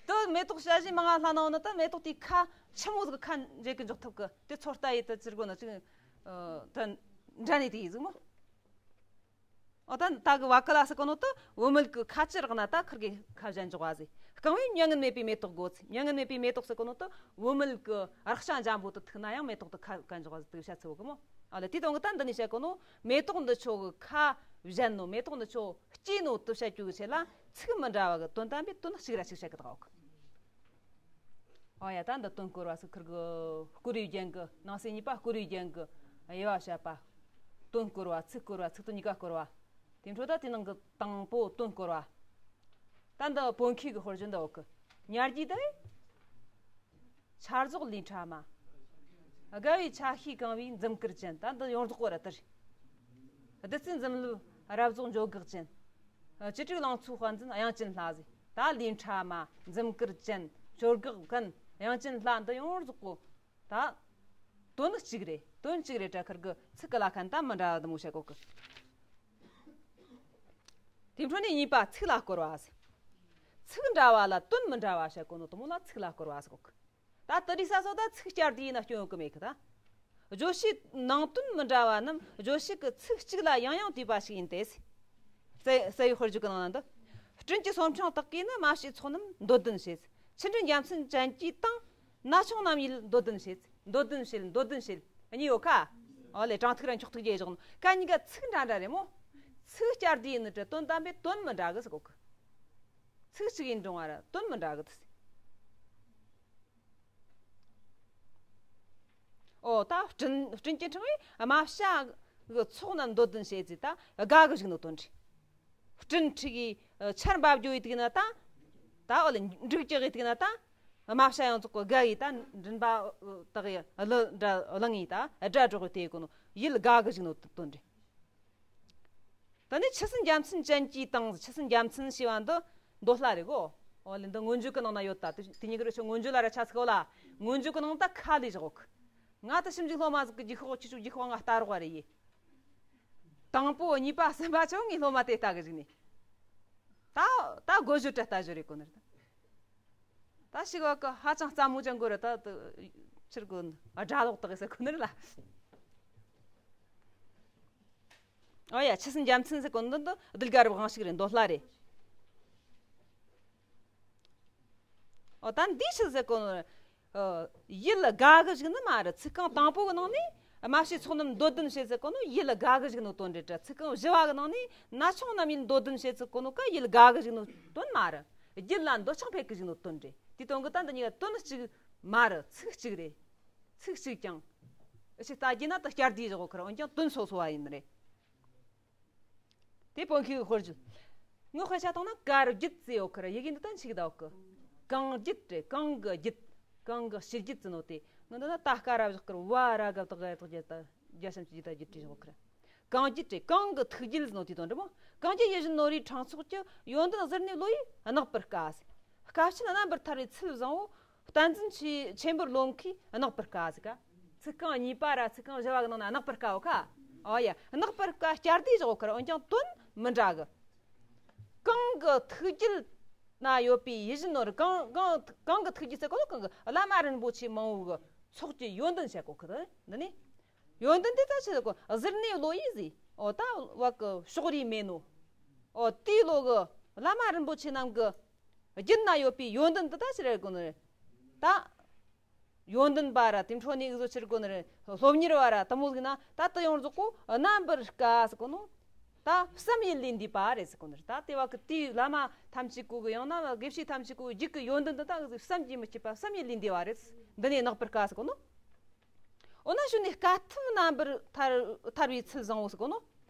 ད་མེ་ཏོག་ཞལ་བཞི་མ་ང་ལྷ་ནང་ནི་ད་མེ་ཏོག་དེ་ཁ་ཆི་མོ་ཟིག་ཁ་འབྱེད་གི་འཇོག་ཐུབ་གི། དེ་ཚོ་ལྟ་ཡི་ད་ཙིར་གོ་ན་ཅིག་ད་འདྲ་ནི་དེ་ཡི་ཟིག་མོ། ཨོ་ད་ད་གི་བ་ཀུ་ལ་ཟེར་གོ་ནོ་ད་བུད་མེད་གི་ཁ་ཆུ་རག་ན་ད་ཁིར་གི་ཁ་གཞན་འཇོག་བ་ཟིག། རྐང་བའི་མྱ་ངན་མེད་པའི་མེ་ཏོག་དགོད་ཟེར། མྱ་ངན་མེད་པའི་མེ་ཏོག་ཟེར་གོ་ནོ་ད་བུད་མེད་གི་རེག་བྱ་འཇམ་པོ་དེ་ཐུག་ན་ཡང་མེ་ཏོག་དེ་ཁ་ག་འཇོག་པ་ཟིག་དེ་བཤད་ཚུལ་གི་མོ། ཨ་ལེ་དེ་དང་གི་ད་འདི་ནས་བཤད་གོ་ནོ་མེ་ཏོག་འདི་ཆོ་གི་ཁ་གཞན་ནོ་མེ་ཏོག་འདི་ཆོ་སྐྱེས་ནོ་དེ་བཤད་རྒྱུ་གི་ཆེད་ལ་ཚིག་མི་འདྲ་བ་གི་དོན་དམ་པའི་དོན་གཅིག་ར་གཅིག་བཤད་གི་ད་གོ། ཨོ་ཡ་ད་འདི་དོན་སྐོར་བ་ཟིག་ཁིར་གི་བསྐོར་བའི་རྒྱན་གི་ནང་གསེས་གཉིས་པ་བསྐོར་བའི་རྒྱན་གི་དབྱེ་བ་བཤད་པ། དོན་སྐོར་བ་ཚིག་སྐོར་བ་ཚིག་དོན་གཉིས་ཀ་སྐོར་བ། དེ་འཕྲོ་ད་དེ་ནང་གི་དང་པོ་དོན་སྐོར་བ། ད་འདི་བོད་མཁས་གི་དཔེར་བརྗོད་འདི་འོག་གི་ཉར་རྒྱུ་དེ། ཆར་ཟོག་ལུས་ཕྲ་མ། དགའ་བའི་ཆ་ཤས་གང་བའི་འཛུམ་དཀར་ཅན། ད་འདི་ཡོངས་རྫོགས་པོ་ར་དེ་རེད། བདུད་རྩིའི་འཛུམ་ལུས་རབ་རྫོགས་འཇོ་སྒེག་ཅན། བཅུ་དྲུག་ལང་ཚོའི་དཔལ་འཛིན་དབྱངས་ཅན་ལྷ་ཟེར། ད་ལུས་ཕྲ་མ་འཛུམ་དཀར་ཅན་འཇོ་སྒེག་མཁན་དབྱངས་ཅན་ལྷ་འདི་ཡོངས་རྫོགས་པོ། ད་དོན་གཅིག་རེད། དོན་གཅིག་རེད་དྲ་ཁིར་གི་ཚིག་གི་ལ་ཁན་ད་མི་འདྲ་བ་དུ་མོ་བཤད་གོ་གི། དེ་འཕྲོ་ནས་གཉིས་པ་ཚིག་ལ་སྐོར་བ་ཟེར། ཚིག་འདྲ་བ་ལ་དོན་མི་འདྲ་བ་བཤད་གོ་ནོ་དུ་མོ་ལ་ཚིག་ལ་སྐོར་བ་ཟེར་གོ་གི། ད་དེ་རིགས་ས་སོ་ད་ཚིག་བསྐྱར་དུ་ཡིན་ན་སྐྱོན་ཡོད་གི་མེད་གི་ད། བརྗོད་བྱའི་ནང་དོན་མི་འདྲ་བ་རྣམས་བརྗོད་བྱེད་ཀྱི་ཚིག་གཅིག་ལ་ཡང་ཡང་བལྟས་པ་ཞིག་ཡིན་ཏེ། རྩ་རྩ་བའི་དཔེར་བརྗོད་ཀྱི་ནང་ན་འདི། སྤྲིན་གྱི་སོར་ཕྲེང་དག་གིས་ནི། རྨ་བྱའི་ཚོགས་རྣམས་འདོད་ལྡན་བྱེད། ཆུ་འདྲེན་རྒྱལ་མཚན་ཅན་གྱི་དང་། ན་ཆུང་རྣམས་ཡིད་འདོད་ལྡན་བྱེད། འདོད་ལྡན་བྱེད། འདོད་ལྡན་བྱེད། གཉིས་ཡོད་ཁ། ཨོ་ལེ་དྲང་ཐིག་ར་འཁྱོག་ཐིག་རྒྱས་བཞག་ནོ་ཀ་གཉིས་ཀ་ཚིག་འདྲ་འདྲ་རེད་མོ། ཚིག་བསྐྱར་དུ་ཡིན་ནི་དྲ་དོན་དམ་པའི་དོན་མི་འདྲ་གི་ཟེར་གོ་གི། ཚིག་གཅིག་ཡིན་རུང་བ་ར་དོན་མི་འདྲ་གི་ཟེར། ཨོ་ད་སྤྲིན་སྤྲིན་གྱི་ཕྲེང་བས་རྨ་བྱ་གི་ཚོགས་རྣམས་འདོད་ལྡན་བྱེད་ཟེར་ད་དགའ་གི་བཞག་ནོ་དོན་རེད། སྤྲིན་འཁྲིགས་ཀྱི་ཆར་འབབ་རྒྱུ་ཡི་དུག་ན་ད། ད་ཨོ་ལེ་འབྲུག་ཀྱི་ཡི་དུག་ན་ད། རྨ་བྱ་ཡོངས་རྫོགས་གི་དགའ་ཡི་ད་མགྲིན་པ་དག་ཡི་གླུ་འདྲ་གླང་ཡི་ད་སྒྲ་སྒྲོག་གི་དེ་གོ་ནོ་ཡིད་དགའ་གི་བཞག་ནོ་དོན་རེད། ད་ནི་ཆུ་སྲིན་རྒྱལ་མཚན་ཅན་གྱི་དང་། ཆུ་སྲིན་རྒྱལ་མཚན་ཞེས་པ་འདི་མདོ་སླ་རེད་གོ། ཨོ་ལེ། འདི་མངོན་བརྗོད་ཀྱི་ནང་ན་ཡོད་ད། དེ་དེ་གཉིས་ཀྱི་རེ་ཆོ་མངོན་བརྗོད་ལ་ར་ཆ་ཚིག་གོ་ལ། མངོན་བརྗོད་ཀྱི་ནང་ད་ཁ་ལས་བཞག་གོ། ང་ད་ཞིབ་འཇུག་སློབ་མ་ཟིག་གི་རྒྱུགས་ཤོག་ཁྱི་ཆོ་རྒྱུགས་ཤོག་ང་ལྟ་རོགས་རེ་ཡིན། དང་པོ་གཉིས་པ་གསུམ་པ་ཆོ་ངའི་སློབ་མ་དེ་ལྟ་གི་ཞིག་ནི། ད་ད་དགོད་བརྗོད་བྲལ་ལྟ་བཞོ་རེད་གོ་ནི་རེད། ད་ཞིག་བ་གི་ཧ་ཅང་རྩ་མོ་ཅན་གོ་རེད། ད་ད་ཕྱིར་གོ་ནི་དགྲ་ལོག་ད་གི་ཟེར་གོ་ནི་རེད་ལ། ཨོ་ཡ། ཆུ་སྲིན་རྒྱལ་མཚན་ཟེར་གོ་ནི་འདི་ཟློས་གར་བའི་དབང་ཞིག་རེད། མདོ་སླ་རེད། ཨོ་ད་འདི་ཆི་ཟེར་གོ་ནི། ཡུལ་དགའ་གི་ཞིག་ནི་མ་རེད། ཚིག་རྐང་དང་པོ་གི་ནང་ནས་རྨ་བྱའི་ཚོགས་རྣམས་འདོད་ལྡན་བྱེད་ཟེར་གོ་ནི་ཡུལ་དགའ་གི་ཞིག་ནི་དོན་རེད་དྲ། ཚིག་རྐང་བཞི་བ་གི་ནང་ནས་ན་ཆུང་རྣམས་ཡིད་འདོད་ལྡན་བྱེད་ཟེར་གོ་ནི་ཀ་ཡུལ་དགའ་གི་ཞིག་ནི་དོན་མ་རེད། རྒྱུད་ལ་འདོད་ཆགས་འཕེལ་གི་ཞིག་ནི་དོན་རེད། དེ་དོན་གི་ད་འདི་གཉིས་ཀ་དོན་གཅིག་མ་རེད། ཚིག་གཅིག་རེད། ཚིག་གཅིག་ཀྱང་། ཨ་ཕྱི་ལྟ་རྒྱུ་ན་ད་བསྐྱར་ཟློས་བཞག་གོ་ཁར་འོན་ཀྱང་དོན་སོ་སོ་བ་ཡིན་རེད། དེ་དཔོན་ཤུགས་ཀྱི་དཔེར་བརྗོད། ངོ་དཔེ་ཆ་བཏང་ན་དཀར་རྒྱུད་ཟེར་ཡོད་ཁར་ཡི་གེ་འདི་ད་འཆིག་ད་ཡོད་གི། གངས་རྒྱུད་རེད། གངས་གི་རྒྱུད། གངས་གི་ཕྱི་རྒྱུད་ཟེར་ནོ་དེ། ང་འདི་ན་ད་དཀར་ར་བཞག་གི་ར་བ་ར་ག་བཏགས་ག་བཏགས་རྒྱ་ད་རྒྱ་ཞབས་ཀྱུ་རྒྱུ་ད་རྒྱུད་བྲིས་བཞག་གི་ར། གངས་རྒྱུད་རེད། གངས་གི་ཐུགས་རྒྱུད་ཟེར་ནོ་དེ་དང་འདྲ་མོ། གངས་རྒྱུད་ཡིད་བཞིན་ནོར་བུའི་ཕྲེང་ཚོགས་ཀྱི། ཡོན་ཏན་གཟུར་གནས་བློ་ཡིས་བརྣག་པར་དཀའ་ཟེར། དཀའ་སྤྱད་རྣམ་པར་ཐར་བའི་ཚུལ་བཟང་བོ། བསྟན་འཛིན་ཆེ་ཆེན་པོར་བློ་མཁས་བརྣག་པར་དཀའ་ཟེར་ག། ཚིག་རྐང་གཉིས་པ་ར་ཚིག་རྐང་བཞི་བ་གི་ནང་ན་བརྣག་པར་དཀའ་བ་ཁ། ཨོ་ཡ། བརྣག་པར་དཀའ། བསྐྱར་ཟློས་བཞག་གོ་ཁར་འོན་ཀྱང་དོན་མི་འདྲ་གི། གངས་གི་ཐུགས་རྒྱུད་ན་ཡོད་པའི་ཡིད་བཞིན་ནོར། གངས་གངས་གངས་གི་ཐུགས་རྒྱུད་ཟེར་གོ་ནོ་གངས་གི་བླ་མ་རིན་པོ་ཆེ་མང་བོ་གི་ཚོགས་ཀྱི་ཡོན་ཏན་བཤད་གོ་ཁི་འདི་ནི། ཡོན་ཏན་དེ་ད་ཆི་ཟེར་གོ། གཟུར་གནས་བློ་ཡིས་ཟེར། ཨོ་ད་བ་གི་ཕྱོགས་རིས་མེད་ནོ། ཨོ་དེའི་བློ་གི་བླ་མ་རིན་པོ་ཆེ་རྣམས་གི་རྒྱུད་ན་ཡོད་པའི་ཡོན་ཏན་དེ་ད་ཆི་རེད་གོ་ནི་རེད། ད་ཡོན་ཏན་པ་ར་དེ་འཕྲོ་ནས་འུ་ཚོ་ཕྱིར་གོ་ནི་རེད། སློབ་གཉེར་བ་ར་དེ་མོ་ཟིག་ན་ད་དེ་ཡོངས་རྫོགས་གོ་རྣམ་པར་དཀའ་ཟེར་གོ་ནོ། ད་བསམ་ཡུལ་ལས་འདས་པ་རེད་ཟེར་གོ་ནི་རེད། ད་དེ་བ་གི་དེའི་བླ་མ་ཐམས་ཅད་གོ་གི་ཡང་ན་དགེ་བཤེས་ཐམས་ཅད་གོ་གི་རྒྱུད་གི་ཡོན་ཏན་དེ་ད་གི་བསམ་གྱིས་མི་ཁྱབ་པ་བསམ་ཡུལ་ལས་འདས་པ་རེད། འདི་ནས་བརྣག་པར་དཀའ་ཟེར་གོ་ནོ། འོ་ན་གཞུག་ནས་དཀའ་ཐུབ་རྣམ་པར་ཐར་ཐར་བའི་ཚུལ་བཟང་བོ་ཟེར་གོ་ནོ།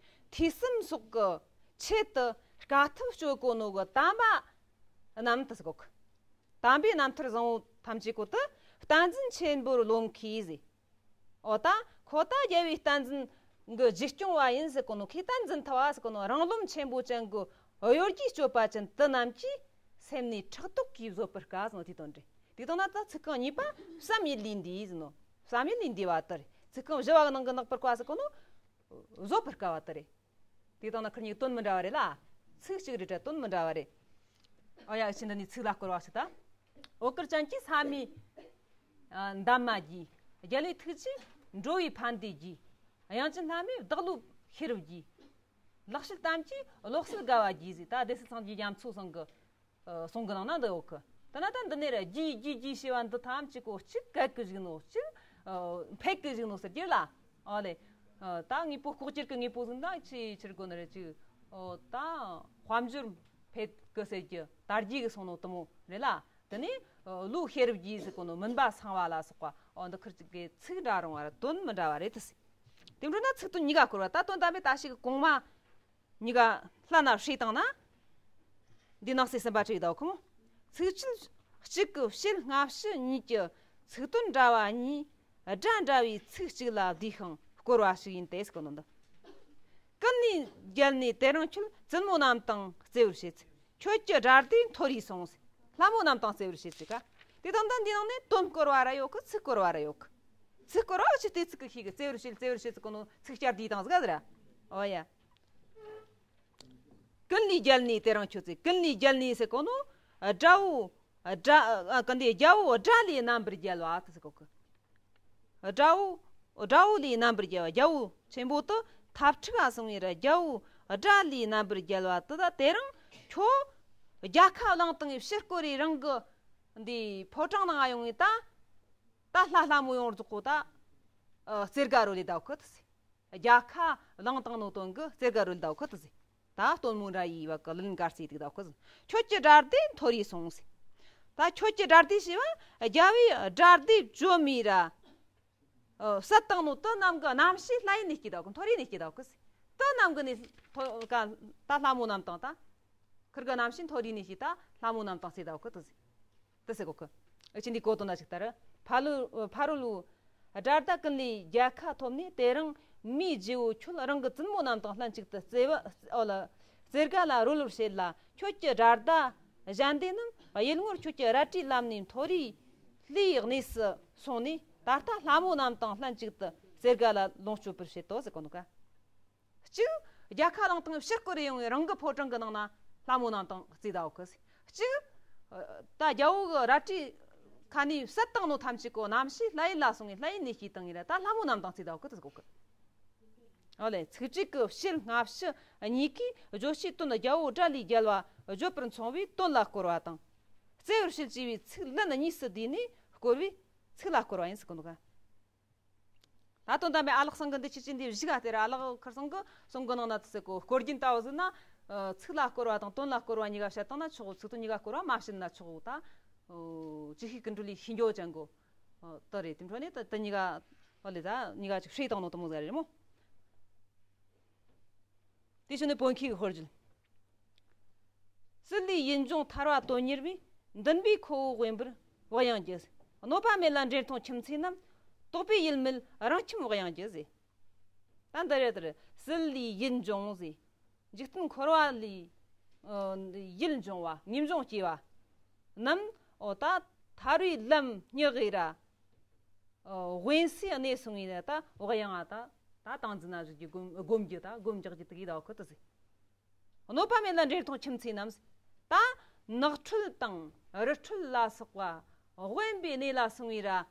ཐོས་བསམ་སོགས་ཀྱི་ཆེད་དུ་དཀའ་ཐུབ་སྤྱོད་གོ་ནོ་གི་དམ་པ་རྣམས་དེ་ཟེར་གོ་གི། དམ་པའི་རྣམ་ཐར་བཟང་བོ་ཐམས་ཅད་གོ་དུ་བསྟན་འཛིན་ཆེན་པོར་བློ་མཁས་ཟེར། འོ་ད་ཁོ་ད་རྒྱལ་བའི་བསྟན་འཛིན་གྱི་རྗེས་སྐྱོང་བ་ཡིན་ཟེར་གོ་ནོ། ཁོས་བསྟན་འཛིན་ཐུབ་པ་ཟེར་གོ་ནོ། རང་རློམ་ཆེན་པོ་ཅན་གྱི་གཡོ་སྒྱུའི་སྤྱོད་པ་ཅན་དེ་རྣམས་ཀྱི་སེམས་ནི་ཕྲག་དོག་གིས་བཟོད་པར་དཀའ་ཟེར་ནོ་དེ་དོན་རེད། དེ་དང་ན་ད་ཚིག་རྐང་གཉིས་པ་བསམ་ཡུལ་ལས་འདས་ཟེར་ནོ། བསམ་ཡུལ་ལས་འདས་པ་དེ་རེད། ཚིག་རྐང་བཞི་བ་གི་ནང་གི་བརྣག་པར་དཀའ་ཟེར་གོ་ནོ། བཟོད་པར་དཀའ་བ་དེ་རེད། དེ་དང་ན་ཁིར་གཉིས་དོན་མི་འདྲ་བ་རེད་ལ། ཚིག་གཅིག་རེད་དྲ་དོན་མི་འདྲ་བ་རེད། ཨ་ཡ་ཕྱི་འདི་ནས་ཚིག་ལ་བསྐོར་བ་ཞིག་ད། འོད་དཀར་ཅན་གྱིས་ས་མའི་ཨ་འདབ་མ་རྒྱས། རྒྱལ་བའི་ཐུགས་རྗེས་འགྲོ་བའི་ཕན་བདེ་རྒྱས། དབྱངས་ཅན་ལྷ་མོས་བདག་བློའི་ཤེས་རབ་རྒྱས། ལེགས་བཤད་གཏམ་གྱིས་བློ་གསལ་དགའ་བ་རྒྱས་ཟེར། ད་སྡེ་སྲིད་སངས་རྒྱས་རྒྱ་མཚོ་ཚང་གི་ཨ་གསུང་གི་ནང་ན་འདི་ཡོད་གི། ད་ན་ད་འདི་ནས་ར་རྒྱས་རྒྱས་རྒྱས་ཞེས་པ་འདི་ཐམས་ཅད་གོ་གཅིག་གལ་གི་བཞིན་ནོ། གཅིག་ཨ་འཕེལ་གི་བཞིན་ནོ་ཟེར་རྒྱུ་ལ། ཨོ་ལེ། ཨ་ད་དངོས་པོ་ལྐོག་གྱུར་གི་དངོས་པོ་ཟིག་ད་ཆི་ཕྱིར་གོ་ནི་རེད། གཅིག་ཨོ་ད་དཔལ་འབྱོར་འཕེལ་གི་ཟེར་རྒྱུ་དར་རྒྱས་གི་སོང་ནོ་དུ་མོ་རེད་ལ། དེ་ནས་ཨ་བློའི་ཤེས་རབ་རྒྱས་ཟེར་གོ་ནོ་མུན་པ་སངས་པ་ལ་སོགས་པ། ཨོ་འདི་ཁིར་གཅིག་གི་ཚིག་འདྲ་རུང་བ་ར་དོན་མི་འདྲ་བ་རེད་དེ་ཟེར། དེ་འཕྲོ་ན་ཚིག་དོན་གཉིས་ཀ་བསྐོར་བ། ད་དོན་དམ་པའི་ད་ཞིག་གི་གོང་མ་གཉིས་ཀ་ལྷན་ན་བསྲེས་བཏང་ན། འདི་ནང་གསེས་གསུམ་པ་བྲིས་འདུག་གམ། ཚིགས་བཅད་གཅིག་གི་ཕྱེད་སྔ་ཕྱི་གཉིས་ཀྱི་ཚིག་དོན་འདྲ་བ་གཉིས་སྒྲ་འདྲ་བའི་ཚིག་གཅིག་ལ་བསྡུས་ཤིང་བསྐོར་བ་ཞིག་ཡིན་ཏེ་ཟེར་གོ་ནོ་འདི། ཀུན་ལས་རྒྱལ་ནས་དེ་རིང་ཁྱོད། བཙུན་མོ་རྣམས་དང་རྩེ་བར་བྱེད། ཁྱོད་ཀྱི་དགྲ་སྡེ་མཐོ་རིས་སོང་། ལྷ་མོ་རྣམས་དང་རྩེ་བར་བྱེད་ཟེར་ག། དེ་དང་ད་འདི་ནང་ནས་དོན་བསྐོར་བ་ར་ཡོད་གི། ཚིག་བསྐོར་བ་ར་ཡོད་གི། ཚིག་བསྐོར་བ་ཅི་སྟེ་ཚིག་གི་ཤེས་གི། རྩེ་བར་བྱེད། རྩེ་བར་བྱེད་ཟེར་གོ་ནོ་ཚིག་བསྐྱར་ཟློས་བཏང་ཟིག་ག་ཟེར་ར། ཨོ་ཡ། ཀུན་ལས་རྒྱལ་ནས་དེ་རིང་ཁྱོད་ཟེར། ཀུན་ལས་རྒྱལ་ནས་ཟེར་གོ་ནོ། དགྲ་བོ་དགྲ་ཨ་ཀུན་ལས་རྒྱལ་བོ་དགྲ་ལས་རྣམ་པར་རྒྱལ་བ་དེ་ཟེར་གོ་གི། དགྲ་བོ་དགྲ་བོ་ལས་རྣམ་པར་རྒྱལ་བ། རྒྱལ་བོ་ཆེན་པོ་དེ་འཐབ་འཁྲུག་ག་སོང་བའི་ར་རྒྱལ་བོ་དགྲ་ལས་རྣམ་པར་རྒྱལ་བ་དེ་ད་དེ་རིང་ཁྱོད་རྒྱལ་ཁ་བླངས་བཏང་བའི་ཕྱིར་བསྐོར་རེ་རང་གི་འདི་ཕོ་བྲང་ནང་ཡོང་བའི་ད་ད་ལྷ་ལྷ་མོ་ཡོངས་རྫོགས་གོ་ད་ཨ་རྩེ་དགའ་རོལ་ལེ་ད་གོ་ད་ཟེར། རྒྱལ་ཁ་བླངས་བཏང་ནོ་དོན་གི་རྩེ་དགའ་རོལ་ལེ་ད་གོ་ད་ཟེར། ད་སྟོན་མོ་འདྲ་ཡི་བ་གི་ལིན་གར་རྩེ་དེ་ད་གོ་ད་ཟེར། ཁྱོད་ཀྱི་དགྲ་སྡེ་མཐོ་རིས་སོང་ཟེར། ད་ཁྱོད་ཀྱི་དགྲ་སྡེ་ཞེས་པ་རྒྱལ་བོའི་དགྲ་སྡེ་བཅོམ་མི་ར་ཨ་བསད་བཏང་ནོ་དེ་རྣམས་གི་རྣམ་ཤེས་ལྷ་ཡུལ་ནས་སྐྱེས་ད་གོ། མཐོ་རིས་ནས་སྐྱེས་ད་གོ་ཟེར། དེ་རྣམས་གི་ནས་ཐོ་ག་ད་ལྷ་མོ་རྣམས་དང་ད། ཁིར་གི་རྣམ་ཤེས་མཐོ་རིས་ནས་སྐྱེས་ད་ལྷ་མོ་རྣམས་དང་རྩེ་ད་གོ་དེ་ཟེར། དེ་ཟེར་གོ་གི། ཨ་ཅི་འདི་གོ་དོན་ན་ཞིག་ལྟར། ཕ་ལུ་ཕ་རོལ་ལུ་དགྲ་སྡེ་ཀུན་ལས་རྒྱལ་ཁ་ཐོབ་ནས་དེ་རིང་ མིའི་རྗེ་བོ་ཁྱོད་རང་གི་བཙུན་མོ་རྣམས་དང་ལྷན་ཅིག་ཏུ་རྩེ་བ་ཨོ་ལ་རྩེ་དགའ་ལ་རོལ་བར་བྱེད་ལ། ཁྱོད་ཀྱི་དགྲ་ཟླ་གཞན་སྡེ་རྣམས་གཡུལ་ངོར་ཁྱོད་ཀྱི་རལ་གྲིའི་ལམ་ནས་མཐོ་རིས་ལྷའི་གནས་སུ་སོང་ནས། ད་ལྟ་ལྷ་མོ་རྣམས་དང་ལྷན་ཅིག་ཏུ་རྩེ་དགའ་ལ་ལོངས་སྤྱོད་པར་བྱེད་དོ་ཟེར་གོ་ནོ་ཀ་གཅིག་རྒྱལ་ཁ་བླངས་དང་ཕྱིར་བསྐོར་ཡོང་བའི་རང་གི་ཕོ་བྲང་གི་ནང་ན་ལྷ་མོ་རྣམས་དང་རྩེ་ད་འོ་ཀི། གཅིག་ད་རྒྱལ་བོ་གི་རལ་གྲིའི་ཁ་ནས་བསད་བཏང་ནོ་ཐམས་ཅད་གོ་རྣམ་ཤེས་ལྷ་ཡུལ་ལ་སོང་ངས་ལྷ་ཡུལ་ནས་སྐྱེས་བཏང་ངས་ར་ད་ལྷ་མོ་རྣམས་དང་རྩེ་ད་འོ་ཀི་དེ་གོ་ཀི། ཨོ་ལེ་ཚིག་གཅིག་གི་ཕྱིར་སྔ་ཕྱི་གཉིས་ཀའི་བརྗོད་བྱའི་དོན་རྒྱལ་བོ་དགྲ་ལས་རྒྱལ་བ་བརྗོད་པར་མཚུངས་པའི་དོན་ལ་བསྐོར་བ་དང་། རྩེ་བར་བྱེད་ཅེས་པའི་ཚིག་ལན་གཉིས་སུ་བསྡུས་ནས་བསྐོར་བའི་ཚིག་ལ་བསྐོར་བ་ཡིན་ཟེར་གོ་ནོ་ཀ་ད་དོན་དམ་པའི་ཨ་ལགས་ཚང་གི་འདི་ཆི་ཆི་འདི་བཞི་ག་སྟེ་ར་ཨ་ལགས་ཁར་ཚང་གི་གསུང་གི་ནང་ན་དུ་ཟེར་གོ་བསྐོར་རྒྱུན་ལྟ་བུ་ཟིན་ན། ཚིག་ལ་བསྐོར་བ་དང་དོན་ལ་བསྐོར་བ་གཉིས་ཀ་བཤད་བཏང་ན་ཆོག་གོ་ཚིག་དོན་གཉིས་ཀ་བསྐོར་བ་མ་བཤད་ན་ཆོག་གོ་ད། ཅི་ཤེས་ཀུན་གྲོལ་ལས་ཤེས་འགྱོ་ཅན་གོ་དུ་རེད་དེ་འཕྲོ་ནས་དུ་དུ་གཉིས་ཀ་ཨོ་ལེ་ད་གཉིས་ཀ་ཅིག་བསྲེས་བཏང་ནོ་དུ་མོ་ཟ་རེད་མོ། དེ་ཤུ་ནི་བོན་ཁྱི་གི་ཧོར་རྒྱུད། སྲིད་ལས་ཡིད་འབྱུང་ཐར་བ་དོན་གཉེར་བས། འདུན་པའི་ཁོ་བོ་དབེན་པར་བག་ཡངས་ཀྱི། གནོད་པ་མེད་ལ་འདྲེན་མཐོང་ཁྱིམ་མཚེས་རྣམས། དོགས་པའི་ཡུལ་མེད་རང་ཁྱིམ་བག་ཡངས་ཀྱི་ཟེར། ད་འདི་རེད་དེར་སྲིད་ལས་ཡིད་འབྱུང་ཟེར། འཇིག་རྟེན་འཁོར་བ་ལས་ཡིད་འབྱུང་བ་ངེས་འབྱུང་སྐྱེ་བ་རྣམས་འོ་ད་ཐར་བའི་ལམ་སྙེག་གི་ར། དབེན་སའི་གནས་སོང་ངས་ད་བག་ཡངས་ད་ད་ཏང་འཛིན་ན་བཞུགས་ཀྱི་སྒོམ་སྒོམ་རྒྱུ་ད་སྒོམ་རྒྱག་རྒྱུ་དེ་གི་ད་ཁོ་ད་ཟེར། གནོད་པ་མེད་ལ་འདྲེན་མཐོང་ཁྱིམ་མཚེས་རྣམས། ད་ནགས་ཁྲོད་དང་རི་ཁྲོད་ལ་སོགས་པ་དབེན་པའི་གནས་ལ་སོང་བའི་ར།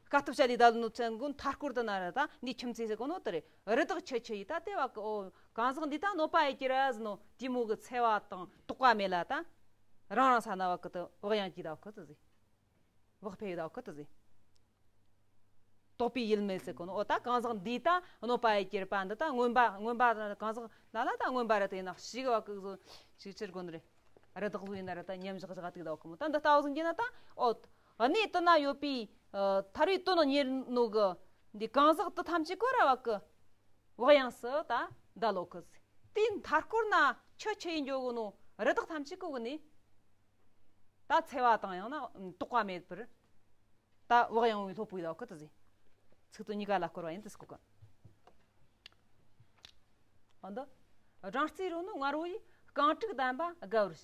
དཀའ་ཐུབ་བྱ་ལས་ད་ལོ་ནུབ་ཚན་གོ་མཐའ་སྐོར་དུ་ན་ར་ད་འདི་ཁྱིམ་མཚེས་ཟེར་གོ་ནོ་དེ་རེད། རི་དྭགས་ཆུ་ཆུ་ཡི་ད་ལྟེ་བ་གི་ཨོ་གང་ཟག་འདི་ད་གནོད་པ་ཡི་ཀྱི་ར་ཟེར་ནོ་དེ་མོ་གི་འཚེ་བ་དང་དོགས་པ་མེད་ལ་ད་རང་རང་ས་ན་བ་གི་ད་བག་ཡངས་ཀྱི་ད་ཁོ་ད་ཟེར། བག་ཕེབས་ཡོད་ད་ཁོ་ད་ཟེར། དོགས་པའི་ཡུལ་མེད་ཟེར་གོ་ནོ་ཨོ་ད་གང་ཟག་འདི་ད་གནོད་པ་ཡི་གྱུར་པ་འདི་ད་རྔོན་པ་རྔོན་པ་གང་ཟག་ལ་ལ་ད་རྔོན་པ་རེད་དེ་ན་ཞིག་བ་ཀུག་བཟོ་ཞིག་ཕྱིར་གོ་ནི་རེད། རི་དྭགས་བཟོ་ཡིན་ན་རེད་ད་ཉམས་བཞག་བཞག་དུས་ད་ཁོ་མོ་ད་འདི་ལྟ་བུ་ཟིན་གྱི་ན་ད་ཨོ་གནས་དུ་ན་ཡོད་པའི་ཐར་བའི་དོན་གཉེར་ནོ་གི་འདི་གང་ཟག་དུ་ཐམས་ཅད་གོ་ར་བ་ཀུ་བག་ཡངས་སུ་ད་ད་ལོ་ཀུ་དེའི་མཐའ་སྐོར་ན་ཆུ་ཆུ་ཡིན་འགྱོ་གོ་ནོ་རི་དྭགས་ཐམས་ཅད་གོ་གི་ནི་ད་འཚེ་བ་དང་ཡང་ན་དོགས་པ་མེད་པར། ད་བག་ཡངས་པའི་སློབ་བུའི་ལ་ཁོ་ད་ཟེར། ཚིག་དོན་གཉིས་ཀ་ལ་བསྐོར་བ་ཡིན་ཏེ་སྐོར་ག་འོ་འདི། སྦྲང་རྩིའི་རོ་ནི་མངར་བོ་ཡིས། རྐང་དྲུག་ལྡན་པ་དགའ་བར་བྱེད།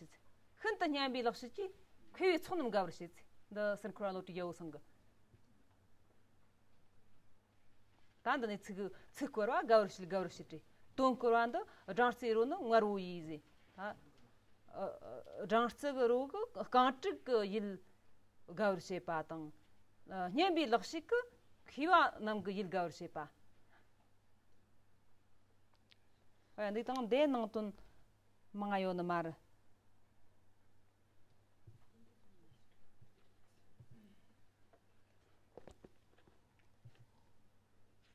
ཤིན་ཏུ་སྙན་པའི་ལག་ཤེས་ཀྱིས། མཁས་པའི་ཚོགས་རྣམས་དགའ་བར་བྱེད། འདི་སེར་འཁོར་བློ་གྲོས་རྒྱལ་པོ་ཚང་གི་ད་འདི་ནས་ཚིག་ཚིག་བསྐོར་བ་དགའ་བར་བྱེད་དགའ་བར་བྱེད་དེ། དོན་བསྐོར་བ་འདི་སྦྲང་རྩིའི་རོ་ནི་མངར་བོ་ཡིས་ཟེར། ད། སྦྲང་རྩི་གི་རོ་གི་རྐང་དྲུག་གི་ཡིད་དགའ་བར་བྱེད་པ་དང་། སྙན་པའི་ལག་ཤེས་ཀྱི་མཁས་པ་རྣམས་ཀྱི་ཡིད་དགའ་བར་བྱེད་པ། ཨ་འདི་དང་འདི་ནང་དོན་མང་ང་ཡོད་ནི་མ་རེད།